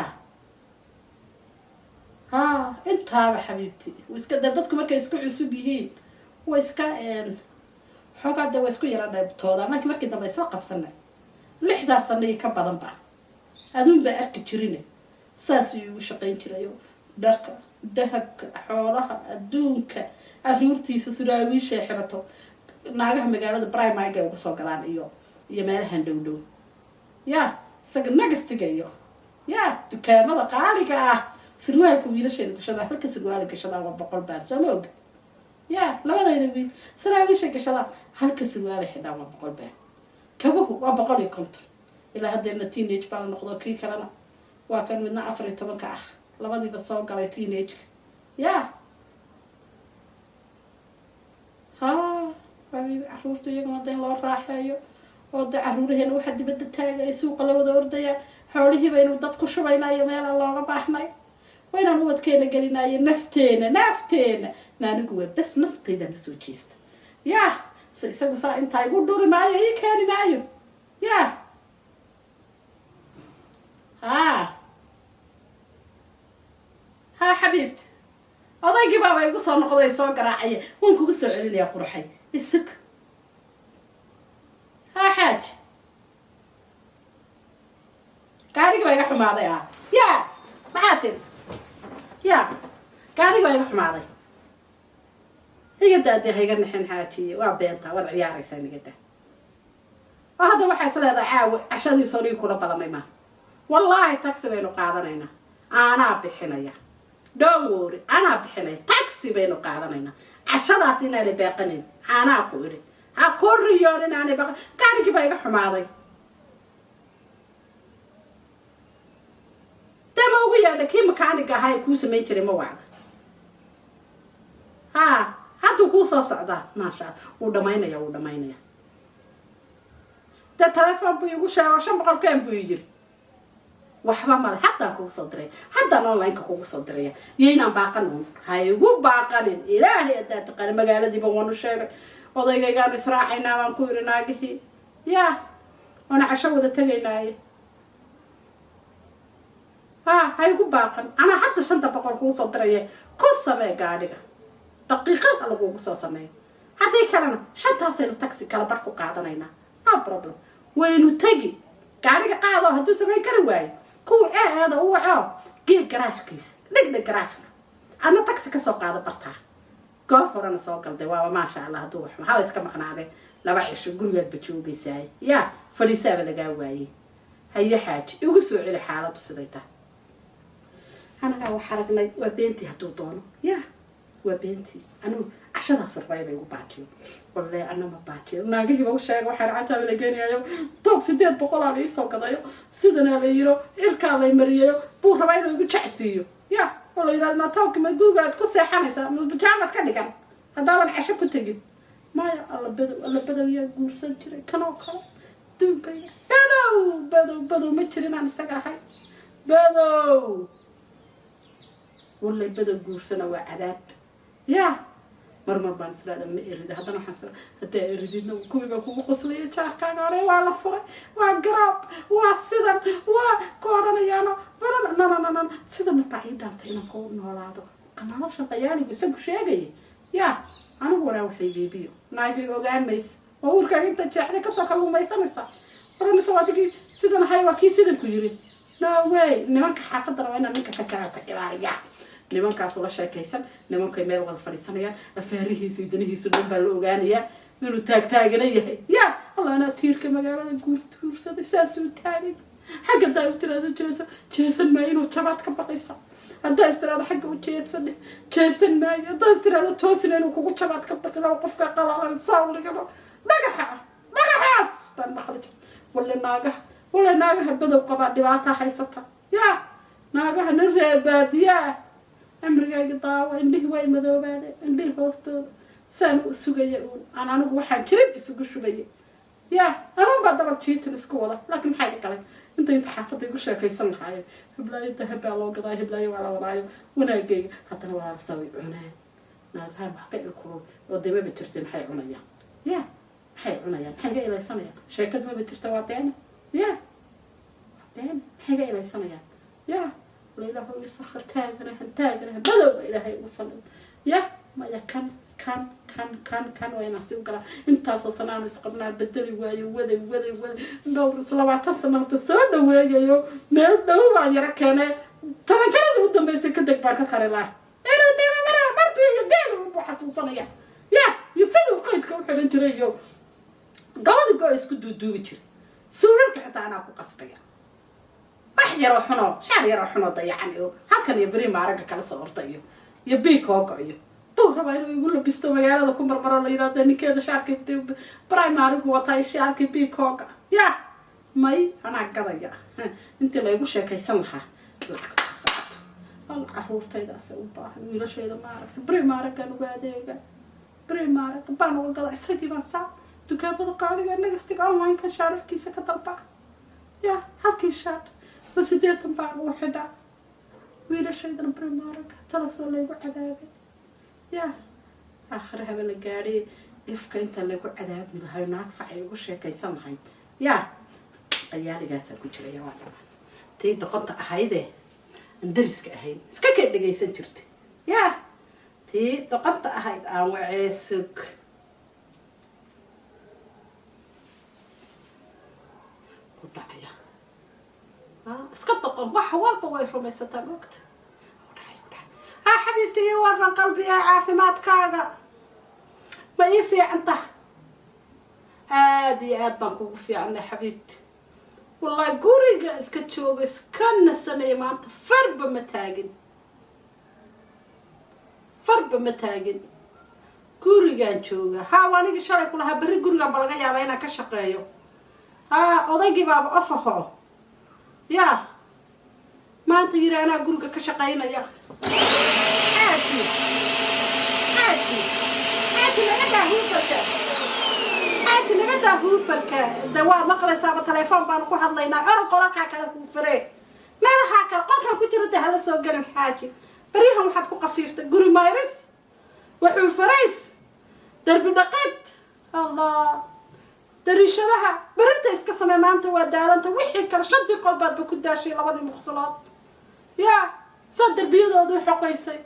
ha, intaaba, xabiibti, iska dee dadku markay isku cusub yihiin way iska xoogaa dee waa isku yara dheebtoodaan, laakiin markii dambe isla qabsanay, 6-daa sano iyo ka badanba aduun baa arki jirine. Saasuu iigu shaqayn jirayo: dharka, dahabka, xoolaha, adduunka, caruurtiisa suraawiishay xirato, naagaha magaalada Primarka uga soo galaan iyo meelahan dhow dhow. Ya, isaga nagastiga iyo ya dukaamada qaaliga ah, surwaalka wiilasheeda gashadaa, halka surwaala gashadaa waa 100 baan, soo ma ogid? Ya, labadayda wiil saraawiisha gashadaan, halka surwaala xidhaan waa 100 baan. Kabuhu waa 150. Ilaa haddeerna teenage baa la noqdo. Kii kalena waa kan midna 14-ka ah, labadiiba soo galay teenageka. Ya, ha, xabiibi, caruurta iyaguna da in loo raaxeeyo oo de caruuraheena waxaa dibadda taagay, suuqa la wada ordaya, xoolihii baynu dad ku shubaynayo meelaan looga baahnay. Waa inaan ubadkeena gelinayo nafteena, nafteena. Naanigu waa bes, naftaydan usoo jeesta. Ya, so isagu saa intaa igu dhuri maayo, ii keeni maayo. Ya, ha ha, xabiibti. Odaygii baaba igu soo noqday, soo garaacaya. Waan kugu soo celinayaa, quruxay, isug. Haa xaaji, gaarigii baa iga xumaaday. Ah, ya, maxaa tiri? Ya, gaarigii baa iga xumaaday. Iga daadee, ha iga nixin, xaajiye. Waa beentaa, waad ciyaaraysaa. Iga daa. Oo hadda waxay is leedahay caawa cashadiisa onigi kula balamay maaha. Wallaahi taxi baynu qaadanaynaa, anaa bixinaya. Don't worry, anaa bixinaya. Taxi baynu qaadanaynaa. Cashadaas inaanay baaqanayn anaa ku idhi. Ha ku riyoon inaanay baaqan. Gaarigii baa iga xumaaday. Dee ma ugu yeedha kii makaaniga ahaa ee kuu samayn jiray? Ma wacda? Ha, hadduu kuu soo socdaa. Maasha Allah, wuu dhamaynaya, wuu dhamaynaya. Dee telefoon buu igu sheego, 500 keen buu yiri. Waxba male, haddaan kugu soo diray, haddaan online-ka kugu soo diraya. Yaynaan baaqan uun, ha igu baaqanin. Ilaahay haddaa taqaana, magaaladiiba waanu sheegay. Odaygaygaan israacaynaa baan ku yiri naagihii, ya, waana casho wada tegaynaaye. Ha, ha igu baaqan. Anaa hadda 500 kugu soo diraya. Ku samee gaadhiga, daqiiqada lagugu soo sameeyo. Haddii kalena shantaasaynu taxi kala bar ku qaadanaynaa. No problem, waynu tegi. Gaariga qaado, hadduu samayn kari waayo kuwa eeda u waco. Gee garaashkiisa, dhigdhig garaashka, adna taxi kasoo qaado bartaa. Goor horena soo galday. Waaba maasha Allah. Hadduu wax haba iska maqnaadee 2 cisho, gurigaadba joogaysaay. Yaa fadhiisaaba lagaa waayey. Haye xaaji, igu soo celi xaaladdu siday tahay. Anagaa wax aragnay. Waa beentii hadduu doono. Ya, waa beentii. Anigu cashadaas rabaa inay igu baajiyo. Walle ana ma baajiyo. Naagihiiba u sheega, waxaan cajaaba la geenayo. Toob 800 la iisoo gadayo, sidanaa la yiro, cirkaa lay mariyayo, buu rabaa inuu igu jecsiiyo. Ya, oo la yidhahdo, ma toobki ma gurigaad ku seexanaysaa, ma bijaamad ka dhigan haddaadan casho ku tegin? Maya. Alla badow, alla badow, yaa guursan jiray kanoo kale adduunkaya? Badow, badow, badow, ma jirin aan isaga ahay. Badow, wallay, badow guursana waa cadaab. Ya, mar mar baan israada ma erida. Haddana waxaan isra haddaa erididna, kuwii baa kugu qoslaya. Jaarkaaga hore waa la furay, waa garaab, waa sidan, waa ku odhanayaano. Nananananan, sidana baa ii dhaantay inaan ku noolaado nolosha qayaanigu isagu sheegaya. Ya, anigu wanaa waxay beebiyo naagay ogaan mayso oo uurkaaga inta jeexday kasoo kalluumaysanaysa, oranaysa waa adigii sidan ahay, waa kii sidan ku yiri. No way. Nimanka xaafadana waa inaan ninka ka jacaylka ilaaliya. Nimankaas ula sheekaysan, nimankay meel wada fadhiisanayaan, afaarihiisa iyo danihiisa dhan baa la ogaanayaa inuu taagtaagana yahay. Ya Allah, anaa tiirka magaalada guurtuursaday, saasuu taagay. Xagga hadaa u tiraado jeeso, jeesan maayo, inuu jabaad ka baqaysa. Haddaa istiraado xagga u jeedsan, jeesan maayo. Haddaa istiraado toosina, inuu kugu jabaad ka baqi. Laba qofka qalalan saawligano dhagaxa ah, dhagaxaas baan maqli jir. Walle naagaha, walle naagaha badow qabaa dhibaata haysata. Ya, naagaha nin reebaadiyaa. Cimrigayga daawa, indhihii way madoobaadeen, indhihii hoostooda saan u sugaya uun aan anigu waxaan jirin isugu shubaya. Ya, anuun baa dabal jiitan isku wada. Laakiin maxaa iga galay? Inta xaafadda igu sheekaysan lahaayeen, hiblaayo dahab baa loo gadaayo, hiblaayo waa la wadaayo, wanaagayga. Haddana walaalasa way cunaan naagahaan wax ka ilkulul oo dee maba jirtay. Maxay cunayaan? Ya, maxay cunayaan? Maxay ga ilaysanayaan? Sheekadu maba jirta, waa beena. Ya, waa beena. maxay ga ilaysanayaan? Ya, la, ilaahu isakir. Taaganahan, taaganahan, badowba ilaahay ugu sallim. Ya, maya, kan kan kan kan kan waa inaan si u galaa. Intaasoo sanaanu isqabnaa, bedeli waayo, waday, waday, waday, dhowr 20 sano horta soo dhaweeyayo. Meel dhow baan yaro keenay. Tabanjaradii u dambeysay ka deg baan ka kari laha inuu dee dhartii iyo geel buu xasuusanaya. Ya, iyo siduu qaydka u xidhan jiray iyo gabadii go isku duuduubi jiray. Suurarka xitaa anaa ku qasbaya. Wax yaroo xunoo, shaar yaroo xunoo dayacan iyo halkan iyo beri maaraga kala soo orda iyo biikooga iyo buu rabaa inuu igu labisto, magaalada ku marmaro, la yidhahdo ninkeeda shaarkii Primark-gu wataa, shaarkii biikooga. Ya, may, anaa gadaya. Intii laygu sheekaysan lahaa, lacagta ka socoto. Al caruurtaydaas u baahan, wiilashayda maaragta Primark-gan uga adeega, Primark baan uga gada. Isagii baan saa dukaamada qaaliga nagastiga online-ka shaararkiisa ka dalba. Ya, halkii shaar ba 80 baan ugu xidhaa. Wiilashaydana Primark-ga talasoo laygu cadaabay. Ya, aakhire haba la gaadhay. Ifka inta lagu cadaabi lahayo, naag facay ugu sheekaysan lahayd. Ya, qayaaligaasaan ku jiraya. Waa dhamaan tii doqonta ahaydee aan dariska ahayn iska kee dhegaysan jirtay. Ya. Tii doqonta ahayd aan wacee, sug. Ku dhacaya. Iska doqon, wax walba way rumaysataa, moogta. Ku dhacay, ku dhacay. Ha, xabiibti, ii waran qalbiga, caafimaadkaaga ma ii fiican tah? Aada iyo aad baan kugu fiicnay, xabiibti. Wallahi guriga iska jooga, iska nasanaya maanta. Farba ma taagin, farba ma taagin, gurigaan jooga. Ha, waa anigii shalay ku lahaa berri gurigan ba laga yaabaa inaan ka shaqeeyo. Ha, odaygii baaba ofaho ya maanta yiri anaa guriga ka shaqaynaya. Xaaji, xaaji, xaaji, naga daa huufarka. Xaaji, naga daa huufarka. De waa maqlaysaaba, telefoon baanu ku hadlaynaa. Orod, qolalkaa kale huufare, meelahaa kale, qolkaan ku jira de hala soo gelin. Xaaji, baryahan waxaad ku qafiiftay guri mayris, waxuufarays, darbi dhaqid, Allah, dariishadaha berinta iska samee. Maanta waa daalanta, wixii kale shantii qol baadba ku daashay, labadii muqsalood yaa saa darbiyadoodu xoqaysay.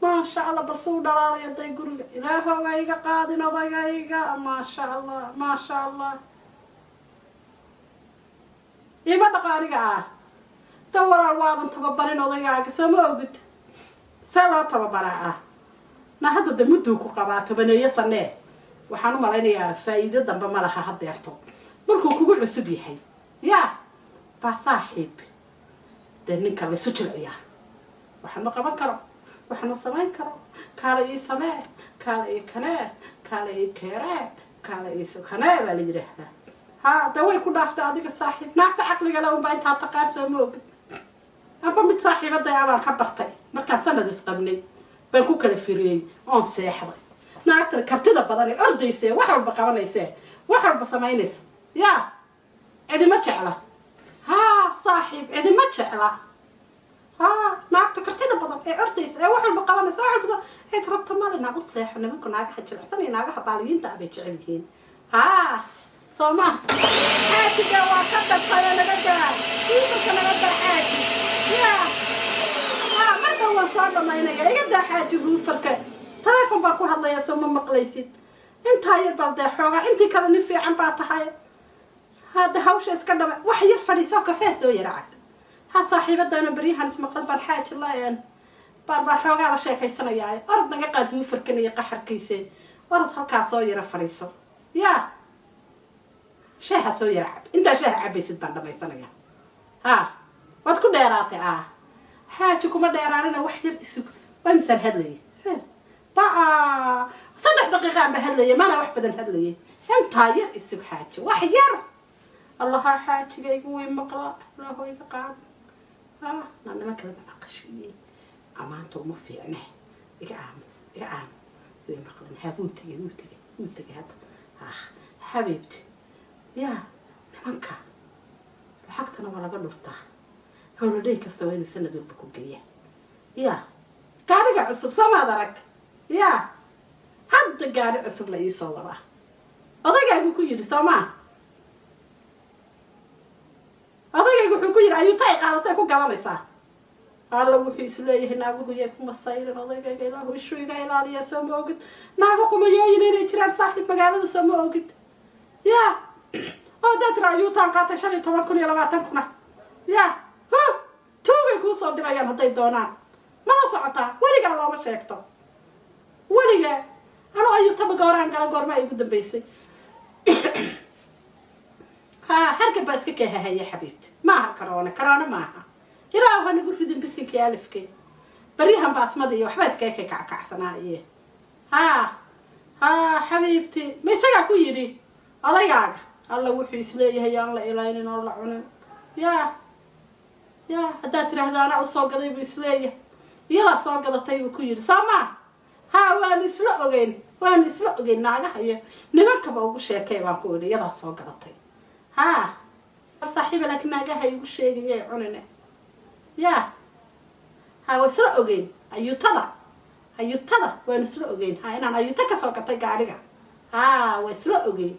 Maasha Allah, balse u dhalaalaya day guriga. Ilaahow ha iga qaadin odagayga. Maasha Allah, maasha Allah. Ima dhaqa aniga ah da walaal, waadan tababarin odaygaaga, soo ma ogid see loo tababaraa? Ah, na hadda de mudduu ku qabaa, 10-eeyo sanee. Waxaan u malaynayaa faa'iido dambe ma laha haddeerto. Markuu kugu cusub yahay yaa baa saaxiib dee ninka laysu jilciyaa. Waxaan ma qaban karo, waxaan ma samayn karo, kaala ii samee, kaala ii kanee, kaala ii keeree, kaala ii kanee baa la yidhaahdaa. Ha, dee way ku dhaaftay adiga, saaxiib. Naagta caqliga le unbaa intaa taqaan, soo ma ogid? Amba mid saaxiibaday abaan ka bartay markaan sanad isqabnay baan ku kala firiyey oon seexday. Naagta kartida badan ee ordayse, wax walba qabanayse, wax walba samaynaysa, yaa cidima jecla. Ha, saaxiib, cidima jecla. Ha, naagta kartida badan ee ordaysa ee wax walba qabanaysa, wax walba cid rabta male. Naa u seexo. Nimanku naagaha jilicsan iyo naagaha baaliyiinta ah bay jecel yihiin. Ha, soo ma? Xaajiga waa ka dartayo, naga daa iimarka, naga daa, xaaji. Ya ha, marka waan soo dhamaynaya. Iga daa, xaaji, huufarka. Teleefon baan ku hadlayaa, soo ma maqlaysid? Intaa yar bal dee xoogaa, intii kale nin fiican baa tahay. Hadda hawsha iska dhama, wax yar fadhiiso, kafee soo yara cab. Ha, saaxiibadaana beryahan ismaqal baan xaaji la baan xoogaa la sheekaysanayaa. Orod, naga qaad huufarkan iyo qaxarkiise. Orod, halkaa soo yara fadhiiso, ya sheeha soo yara cab. Intaa sheeha cabaysid baan dhamaysanayaa. Ha, waad ku dheeraatay. Ah, xaaji, kuma dheeraanina, wax yar isug. Waa misaan hadlayay ba 3 daqiiqaan ba hadlayay, maana wax badan hadlayay. Intaa yar isug, xaaji, wax yar. Allaha, xaajigaygu way maqlaa. Ilaahu iga qaad. Ah, naa niman kale ma aqashiiyey, amaanta uma fiicne. Iga aam, iga aam, way maqlan. Ha, wuu tegay, wuu tegay, wuu tegay hadda. Ah, xabiibti, yaa nimanka lacagtana waa laga dhurtaa. Holiday kasta waa inuu sanad walba ku geeya. Ya gaariga cusub soomaad arag? Ya hadda gaari cusub la iisoo wadaa, odaygaagu ku yidhi, soo maa? Odaygaygu wuxuu ku yidhi ayuuta ay qaadatay ku gadanaysaa. Alla, wuxuu isleeyahay naaguhu yay ku masayrin odaygayga. Ilaahu ishuu iga ilaaliya, soo ma ogid? Naago qumayooyin inay jiraan, saaxiib, magaalada, soo ma ogid? Ya oo haddaad tira ayuutaan qaatay 15,000 iyo 20,000-a, ya huh, tuugay kuu soo dirayaan hadday doonaan. Mala socotaa? Weligaa looma sheegto, weligaa. Anuu ayuutaba gooraan gala, goorma ay ugu dambeysay? Ha, hargab baa iska keehahaya, xabiibti. Maaha karoone, karoone maaha. Ilaahu ha nagu ridin bisinkii alifkee. Baryahan baasmada iyo waxbaa iskaga kay kackacsanaa iye. Ha ha, xabiibti, ma isagaa ku yidhi odaygaaga? Alla, wuxuu isleeyahay yaan la ilaynin oo la cunin. Ya ya haddaad tiraahdo anaa usoo gaday buu isleeyahay. Iyadaa soo gadatay buu ku yidhi, soo maa? Ha, waanu isla ogeyn, waanu isla ogeyn. Naagaha iyo nimankaba ugu sheekay baan ku idhi, iyadaa soo gadatay. Ha, saaxiiba, laakiin naagaha igu sheegaya cunine. Ya ha, waa isla ogeyn ayuutada, ayuutada waanu isla ogeyn. Ha, inaan ayuuto kasoo gatay gaadhiga, ha, waa isla ogeyn.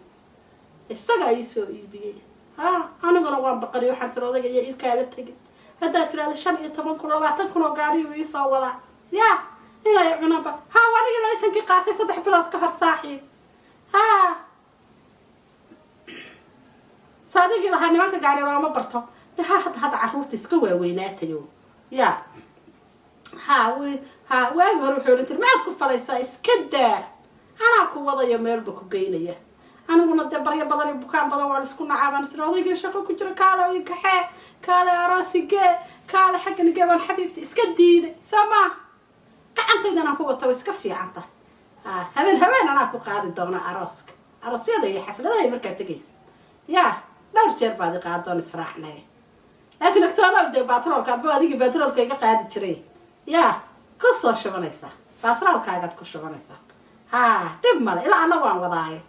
Isaga ii soo iibiyey. Ha, aniguna waan baqariy. Waxaan sir odayga iyo ilkaala tegin haddaad tirahdo 15,000, 20,000 oo gaadhiyuu iisoo wadaa. Ya. Inay cunaba. Ha, anigii laysankii qaatay 3 bilood ka hor, saaxiib. Ha, saadigii lahaa nimanka gaari looma barto de. Ha, hadda carruurta iska waaweynaatayo. Ya, ha, ha, waagi hore wuxuu odhan jiray, "Maxaad ku falaysaa? Iska daa, anaa ku wadayo, meelba ku geynaya." Aniguna dee baryo badan iyo bukaan badan waan isku nacaabaan isla odaygii shaqo ku jiro, "Kaale i kaxee, kaale aroosigee, kaale xaggan igee," baan xabiibti iska diiday. Soo maa gacantaydan aan ku wata way iska fiican tahay. Ha, habeen habeen anaa ku qaadi doona arooska, aroosyada iyo xafladaha markaa tegaysa. Ya, dhowr jeer baad i qaadoon israacnay, laakiin ogtoonow dee baatroolka adba adigii baatroolka iga qaadi jiray. Ya, ku soo shubanaysaa baatroolkaagaad ku shubanaysaa. Ha, dhib male, ilaa ana waan wadaaye.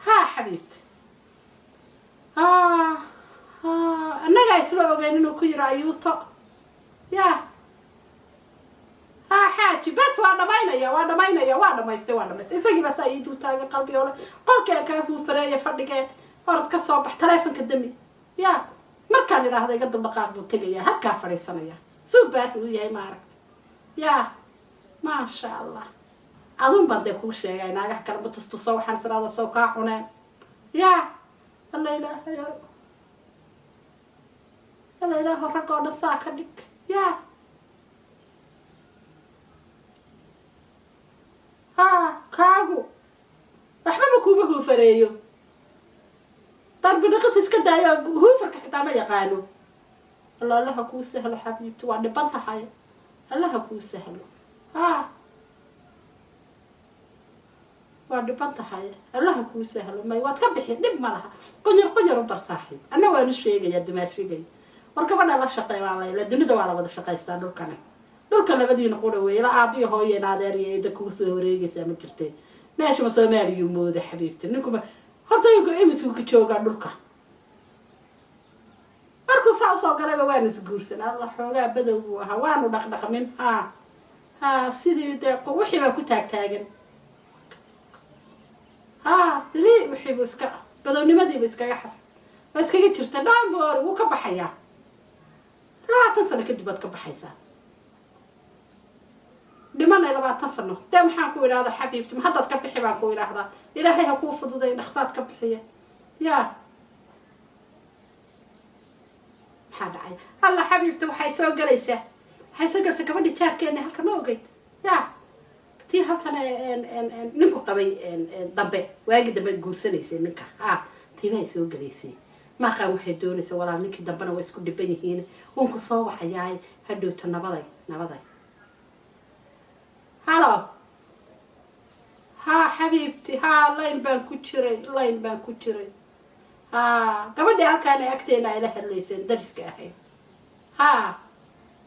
Ha, xabiibti, ha, ha, annagaa isla ogeyn inuu ku yiro ayuuto. Ya, ha, xaaji, bes, waa dhamaynaya, waa dhamaynaya, waa dhamaystay, waa dhamaystay. Isagii baa saa ii dul taagan qalbi ole qolkeen kaa huufareeya fadhigee, orad ka soo bax, taleefonka dami. Ya, markaan idhaahdo iga duldhaqaaq buu tegaya, halkaa fadhiisanaya. Suu baahi uu yahay, ma aragta? Ya, maasha Allah, adun baan dee kuu sheegay. Naagaha kaleba tustuso, waxaan israada soo kaa cuneen. Ya alla, ilaahayo, alla, ilaaho, rag oo dhan saa ka dhig. Ya, ha, kaagu waxbaba kuma huufareeyo, darbi dhaqis iska daayo, huufarka xitaa ma yaqaano. Alla, allaha kuu sahlo, xabiibti, waa dhiban tahay. Allaha kuu sahlo. Ha, waa dhiban tahay, allaha kuu sahlo. May, waad ka bixi, dhib ma laha. Qunyar qunyar u bar, saaxiib. Anna waanu sheegayaa dumaashigay, war gabadha la shaqey baan layla. Dunida waa la wada shaqaystaa. Dhulkani dhulka labadiina qura weeye. La aabiyo hooyeen, adeer iyo eeda kuga soo wareegaysaa ma jirte. Meeshama Soomaaliyuu mooda, xabiibti? Ninkuma horta inku imisku ka joogaa dhulka? Markuu saa usoo galayba waanu isguursan. Alla, xoogaa badow buu ahaa, waanu dhaqdhaqmin. Ha, ha, sidii dee wixii baa ku taagtaagan. Ha, dili wixiibu iska badownimadiiba iskaga xasan waa iskaga jirta. Dhaanboor wuu ka baxayaa. 20 sano kadib waad ka baxaysaa. Dhimanay 20 sano dee, maxaan ku idhahdaa, xabiibti? Ma haddaad ka bixi baan ku idhaahdaa. Ilaahay ha kuu fududay, dhaqsaad ka bixiya. Ya, maxaa dhacay? Alla, xabiibta, waxay soo galaysaa, waxay soo galaysaa gabadhi jaarkeena halka, ma ogeyd? Ya, tii halkan ninku qabay dambe, waagi dambe guursanaysay ninka. Ha, tiibahay soo galaysay. Maaqaan waxay doonaysaa. Walaal, ninkii dambena waa isku dhiban yihiin. Uunku soo wacayaay hadhowto. Nabaday, nabaday. Halo, ha, xabiibti. Ha, line baan ku jiray, line baan ku jiray. Ha, gabadhii halkaana agteena ayla hadlayseen, dariska ahayd. Ha,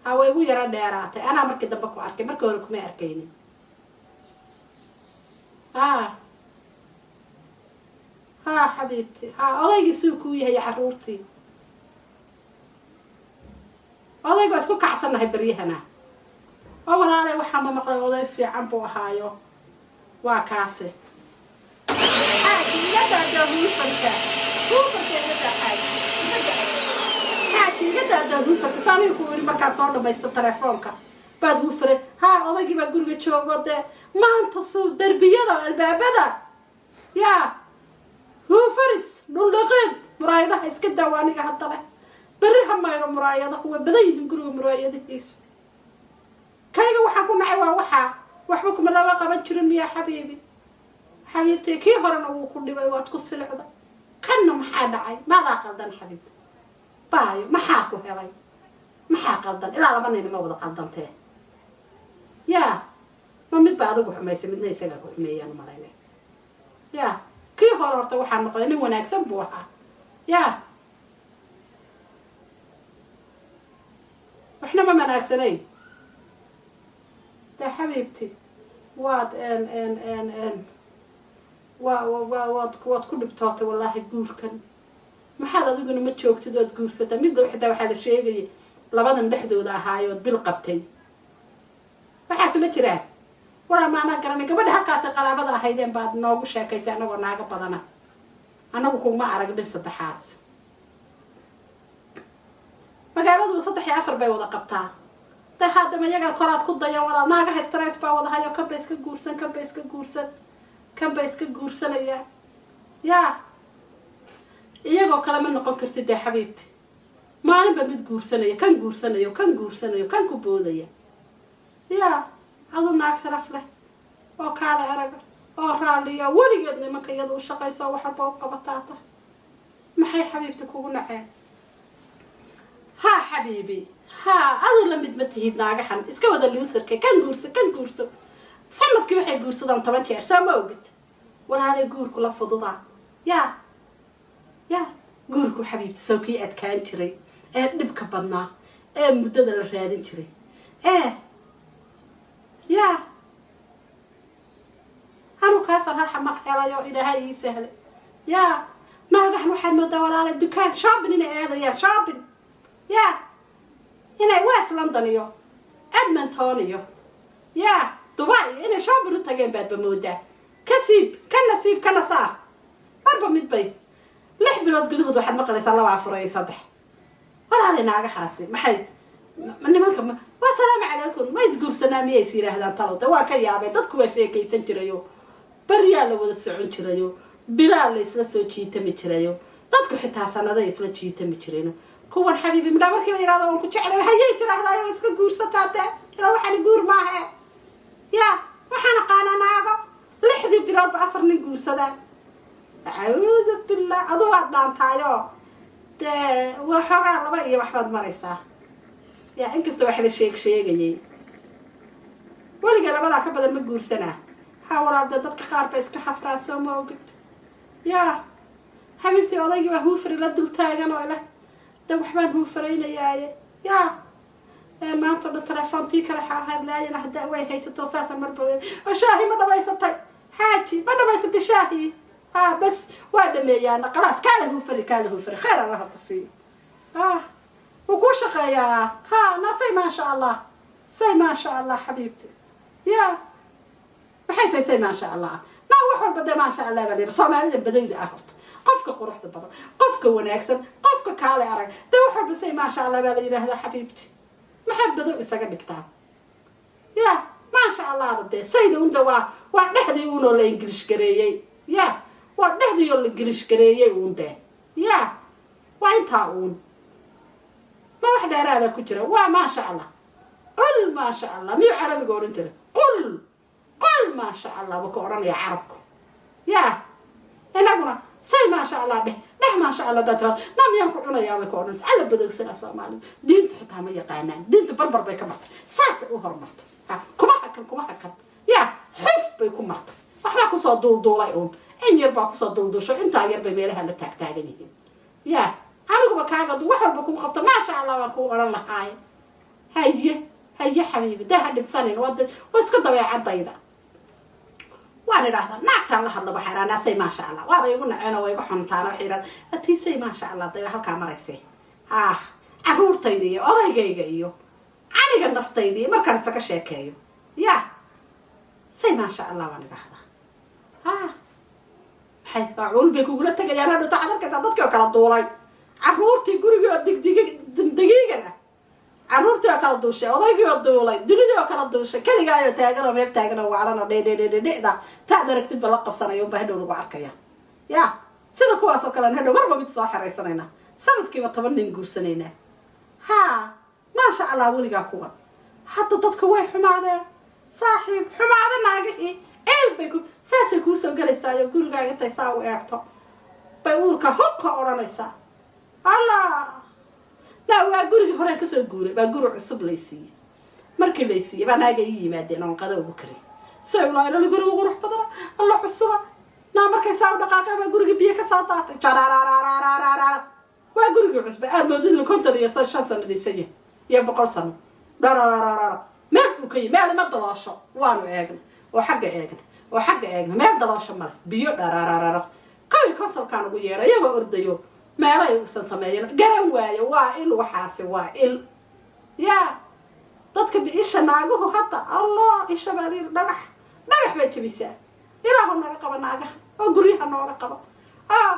ha, way igu yaro dheeraatay. Anaa markii dambe ku arkay, markii hore kuma arkaynin. Ha, ha, xabiibti. Ha, odaygii suu kuu yahay, caruurtii? Odayga waa isku kacsannahay baryahana. Oo walaalay, waxaa ma maqlay oday fiican buu ahaayo. Waa kaase. Xaaji, iga daadaa huufarka, huufarka iga daa. Xaaji, iga daa. Xaaji, iga daadaa huufarka. Sa aniga ku yidhi, markaad soo dhamaysto telefoonka baad huufare. Ha, odaygii baa guriga joogo dee. Maanta suu derbiyada, albaabada, yaa huufaris, dhuldhaqeed, muraayadaha iska daawa. Aniga hadda leh berri ha mayro muraayadahu, waa badan yihiin guriga muraayadihiisu. Kayga waxaan ku nacay waa waxaa waxba kuma lama qaban jirin. Miyaa, xabiibi, xabiibtay? Kii horena wuu ku dhibay, waad ku silicday. Kanna maxaa dhacay? Maadaa qaldan, xabiibta? Baayo, maxaa ku helay? Maxaa qaldan? Ilaa laba nina ma wada qaldantee? Yaa, ma mid ba adigu xumaysay, midna isagaa ku xumeeyaan umalaynay. Ya, kii hore horta waxaan maqlay nin wanaagsan buu ahaa. Ya, waxna ma wanaagsanayn de, xabiibti. Waad n n n n wa wa waad ku dhibtootay wallaahi guurkan. Maxaad adiguna ma joogtid waad guursataa? Midda xitaa waxaa la sheegayay labadan dhexdooda ahaayood bil qabtay. Waxaas ma jiraan walaa, maanaa garanay. Gabadha halkaasay qaraabada ahaydeen baad noogu sheekaysay, anagoo naaga badana. Anagu kuma arag dhin saddexaad. Magaaladu saddex iyo afar bay wada qabtaa. De haddama iyagaa koraad ku dayan walaal. Naagaha stress baa wadahayo. Kanba iska guursan, kanba iska guursan, kanba iska guursanaya. Yaa, iyagoo kale ma noqon kartid dee, xabiibti. Maalinba mid guursanaya, kan guursanayo, kan guursanayo, kan ku boodaya. Yaa, adu naag sharaf leh oo kaale araga oo raalliya, weligeed nimanka iyada u shaqayso, wax walba u qabataa tahay. Maxay, xabiibti, kugu naceen? Ha, xabiibi, ha, adu la mid ma tihid naagahan iska wada loser-ka. Kan guurso, kan guurso, sanadkii waxay guursadaan 10 jeer, soo ma ogid? Walaalay, guurku la fududaa. Yaa, ya, guurku, xabiibti, saw kii adkaan jiray ee dhibka badnaa ee muddada la raadin jiray ee ya, anu kaasaan hal xama helayo, Ilaahay ii sahlay. Ya, naagahan waxaad moodaa, walaalay, dukaan shopping inay aadayaan, shopping. Ya, inay West London iyo Edmonton iyo, ya, Dubai inay shopping u tageen baadba moodaa. Ka siib, ka nasiib, kana saar, marba mid bay 6 bilood gudahood waxaad maqlaysaa laba, afur iyo saddex. Walaalay, naagahaasi maxay nimanka waa salaamu calaykum, ma isguursanaa miyay is yidhaahdaan? Talow de waan ka yaabay. Dadku waa sheekaysan jirayo, baryaa la wada socon jirayo, bilaa la isla soo jiitami jirayo, dadku xitaa sanaday isla jiitami jireen. Kuwan, xabiibi, midhaa markii la yidhahdo "waan ku jeclay", hayay tiraahdaa, waa iska guursataa dee. Ilaa waxaani guur maahe. Ya, waxaan aqaanaa naago 6dii biloodba afar nin guursadaa. Acuudu billah. Adu waad dhaantaayo dee, waxoogaa laba iyo waxbaad maraysaa. Ya, inkasta wax la sheeg sheegayay, weliga labadaa ka badan ma guursanaa. Ha, walaal, dee dadka qaar ba iska xafraa, soo ma ogid? Ya, xabiibtii, odaygii baa huufari la dul taagan oo ileh de waxbaan huufaraynayaaye. Ya, maanta o dhan telefoontii kale hablaayana hadda way haysato, saasa marba oo shaahi ma dhamaysatay, xaaji, ma dhamaysatay shaahi? Ha, bas waa dhameeyaana, khalaas, kaala huufari, kaala huufari, khayr Allaha ku siiyo. Ah, wuu kuu shaqeeyaa. Ha, na say maasha Allah, say maasha Allah, xabiibti. Ya, maxay tahay say maasha Allah? Na wax walba dee maasha Allah baa la yidhi. Soomaalida badowda ah horta, qofka quruxda badan, qofka wanaagsan, qofka kaale arag, dee wax walba say maasha Allah baa la yidhaahdaa. Xabiibti, maxaad badow isaga dhigtaa? Ya, maasha Allahda dee sayda unda waa dhexdii uunoo la Ingilish gareeyey. Ya, waa dhexdii oo la Ingilish gareeyey uun dee. Ya, waa intaa uun, ma wax dheeraada ku jira. Waa maasha Allah, qul maasha Allah. Miyuu carabiga odhan jira? Qul, qul maasha Allah buu ka odhanaya carabku. Ya, inaguna say maasha Allah dheh, dheh maasha Allah daa tiraado, na miyaan ku cunayaa bay ka odhanaysa. Alla badowsana. Soomaalidu diinta xitaa ma yaqaanaan. Diinta barbar bay ka martay, saasay u horumartay. Ha, kuma hakan, kuma hakan. Ya, xuf bay ku martay. Waxbaa kusoo duulduulay uun, in yar baa kusoo duulduusho, intaa yar bay meelaha la taagtaagan yihiin. Ya, aniguba kaaga du wax walba kuu qabto, maasha Allah baan kuu odhan lahaaye. Haye, haye, xabiibi, dee ha dhibsanin. Waa iska dabeecadayda. Waan idhaahdaa naagtaan la hadla, waxaa idhahdaa say maasha Allah. Waaba igu naceen oo waa igu xuntaan. Waxay idhahdaa atiisay maasha Allah dee halkaa maraysay. Ah, caruurtayda iyo odaygayga iyo aniga naftayda iyo markaan isaga sheekeeyo, ya, say maasha Allah baan idhaahdaa. Ah, maxay waa bay kugula tegayaan hadhowta. Waxaad arkaysaa dadkii oo kala duulay, caruurtii gurigii oo digdig dagiigan ah, caruurtii oo kala duushay, odaygii oo duulay, dunidii oo kala duushay, keligaayoo taagan oo meel taagan oo waalan oo dhedhedhedhedheda taad aragtidba la qabsanayo unba hadhow lagu arkaya. Ya, sida kuwaas oo kalean hadhow marba mid soo xeraysanayna, sanadkiiba 10 nin guursanaynaa. Ha, maasha Allah, weligaa kuwan. Hadda dadka way xumaadeen, saaxiib, xumaado. Naagihii eel bay ku saasay kuusoo gelaysaayo, gurigaaga intay saa u eegto bay uurka hubka odhanaysaa. Allah, na waa gurigii horeen kasoo guuray baa guri cusub laysiiyey. Markii laysiiyey baa naaga ii yimaadeen oon qada ugu karin. Say ulaa ilali guriga qurux badana, alla cusuba. Naa markay saa u dhaqaaqeen baa gurigii biyo kasoo daatay, jarararararara. Waa gurigii cusba, aad moodid 55 sano dhisan yahay iyo 100 sano. Dharararara, meel uu ka yi meel ma daloosho. Waanu eegna oo xagga eegna oo xagga eegna, meel daloosho male, biyo dharararara. Kowi council-kaan ugu yeedho, iyagoo ordayo meelay usan sameeyan garan waayo. Waa il, waxaasi waa il. Ya, dadka isha naaguhu hadda, Allah, isha baa layidhi dhagax, dhagax bay jabisaa. Ilaahu naga qabo naagaha oo guryaha nooga qabo oo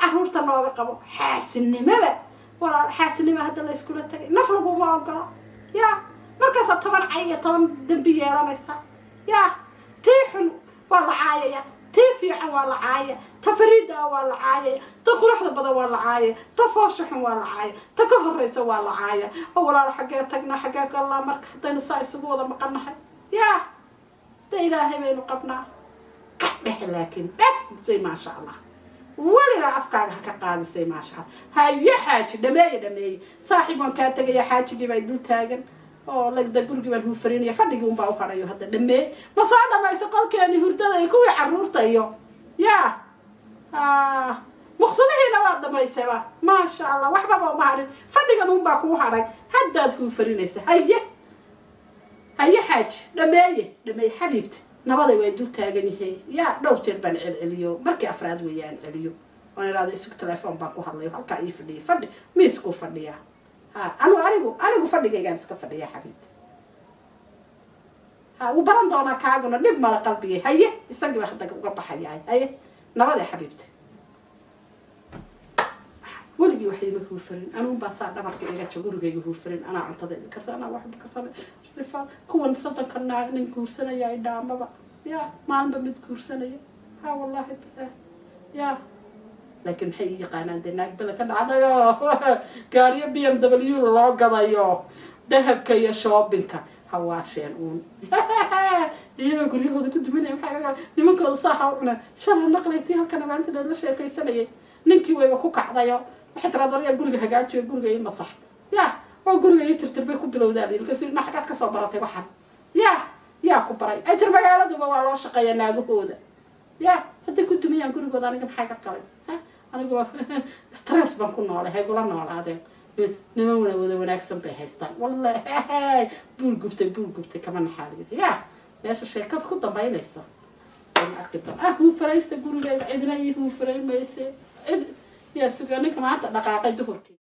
caruurta nooga qabo. Xaasinimada, walaal, xaasinima hadda la iskula tagay. Naf laguma ogola. Ya, marka Markaasaa 10 cay iyo 10 dembi yeelanaysa. Yaa tii xun waa la caayaya, tii fiican waa la caayaya, ta fariida waa la caayaya, ta quruxda badan waa la caayaya, ta foosha xun waa la caaya, ta ka horeysa waa la caaya. Oo walaal, xaggee tagnaa, xaggee gallaa marka haddaynu saa isugu wada maqannahay? Yaa de Ilaahay baynu qabnaa. Ka dheh, laakiin dheh say maasha Allah. Weligaa afkaaga ha ka qaadisay maasha Allah. Haye xaaji, dhameeye, dhameeye saaxiib, waan kaa tegaya. Xaajigii baa dul taagan oo lagda gurigii baan huufarinaya, fadhigii unbaa u hadhayo. Hadda dhameeye, ma soo dhamaysa qolkeeni hurdada iyo kuwii caruurta iyo yaa muqsulihiina waad dhamaysayba, maasha Allah. Waxbaba uma hadhin, fadhigan unbaa kuu hadhay, haddaad huufarinaysa. Haye, haye xaaji, dhameeye, dhameeye xabiibta. Nabaday way dul taagan yihiin. Yaa dhowr jeer baan celceliyo, markii afraad weeyaan celiyo oon idhahdo isug, telefoon baan ku hadlayo. Halkaa ii fadhiya, fadhi miiskuu fadhiyaa. Ha anigu anigu anigu fadhigaygaan iska fadhiyaa xabiibta. Ha wuu baran doonaa kaaguna, dhib mala qalbigay. Haye, isagii baa hadda uga baxayaa. Haye, nabade xabiibta. Weligii wax ima huufarin, anuun baa saa dhabarka iga ja gurigayga huufarin. Anaa cuntada idin karsan, anaa waxba karsana rifaad. Kuwan 30-ka naa nin guursanaya idhaamaba, ya maalinba mid guursanaya. Ha wallahi bilaah ya, laakiin maxay ii yaqaanaan dee? Naag bele ka dhacdayo, gaariyo BMW loo gadayo, dahabka iyo shoppingka hawaasheen uun, iyagoo guryahooda ku duminaya. Maxay ka nimankooda saaxa u cuneen? Shalay maqlaytii halkana maalinta dheed la sheekaysanayay ninkii wayba ku kacdayo. Waxay tiraa, daryaa guriga hagaajiyo, guriga ii masax, ya oo guriga ii tirtir bay ku bilowdaa. Markaasu ma xagaad kasoo baratay waxan? Ya yaa ku baray? Ay tir, magaaladuba waa loo shaqeeyaa naagahooda. Ya hadday ku dumiyaan gurigooda, aniga maxay ka qalay? Ha anigu waa stress baan ku noolay, haygula noolaadeen. Niman wana wada wanaagsan bay haystaan. Wallahi buul gubtay, buul gubtay kama naxaaliyo. Ya meesha sheekada ku dambaynayso aynu arki doon. Ah, huufaraysta gurigayga, cidna ii huufarayn mayse. Cid yaa suga ninka maanta dhaqaaqay duhurkii.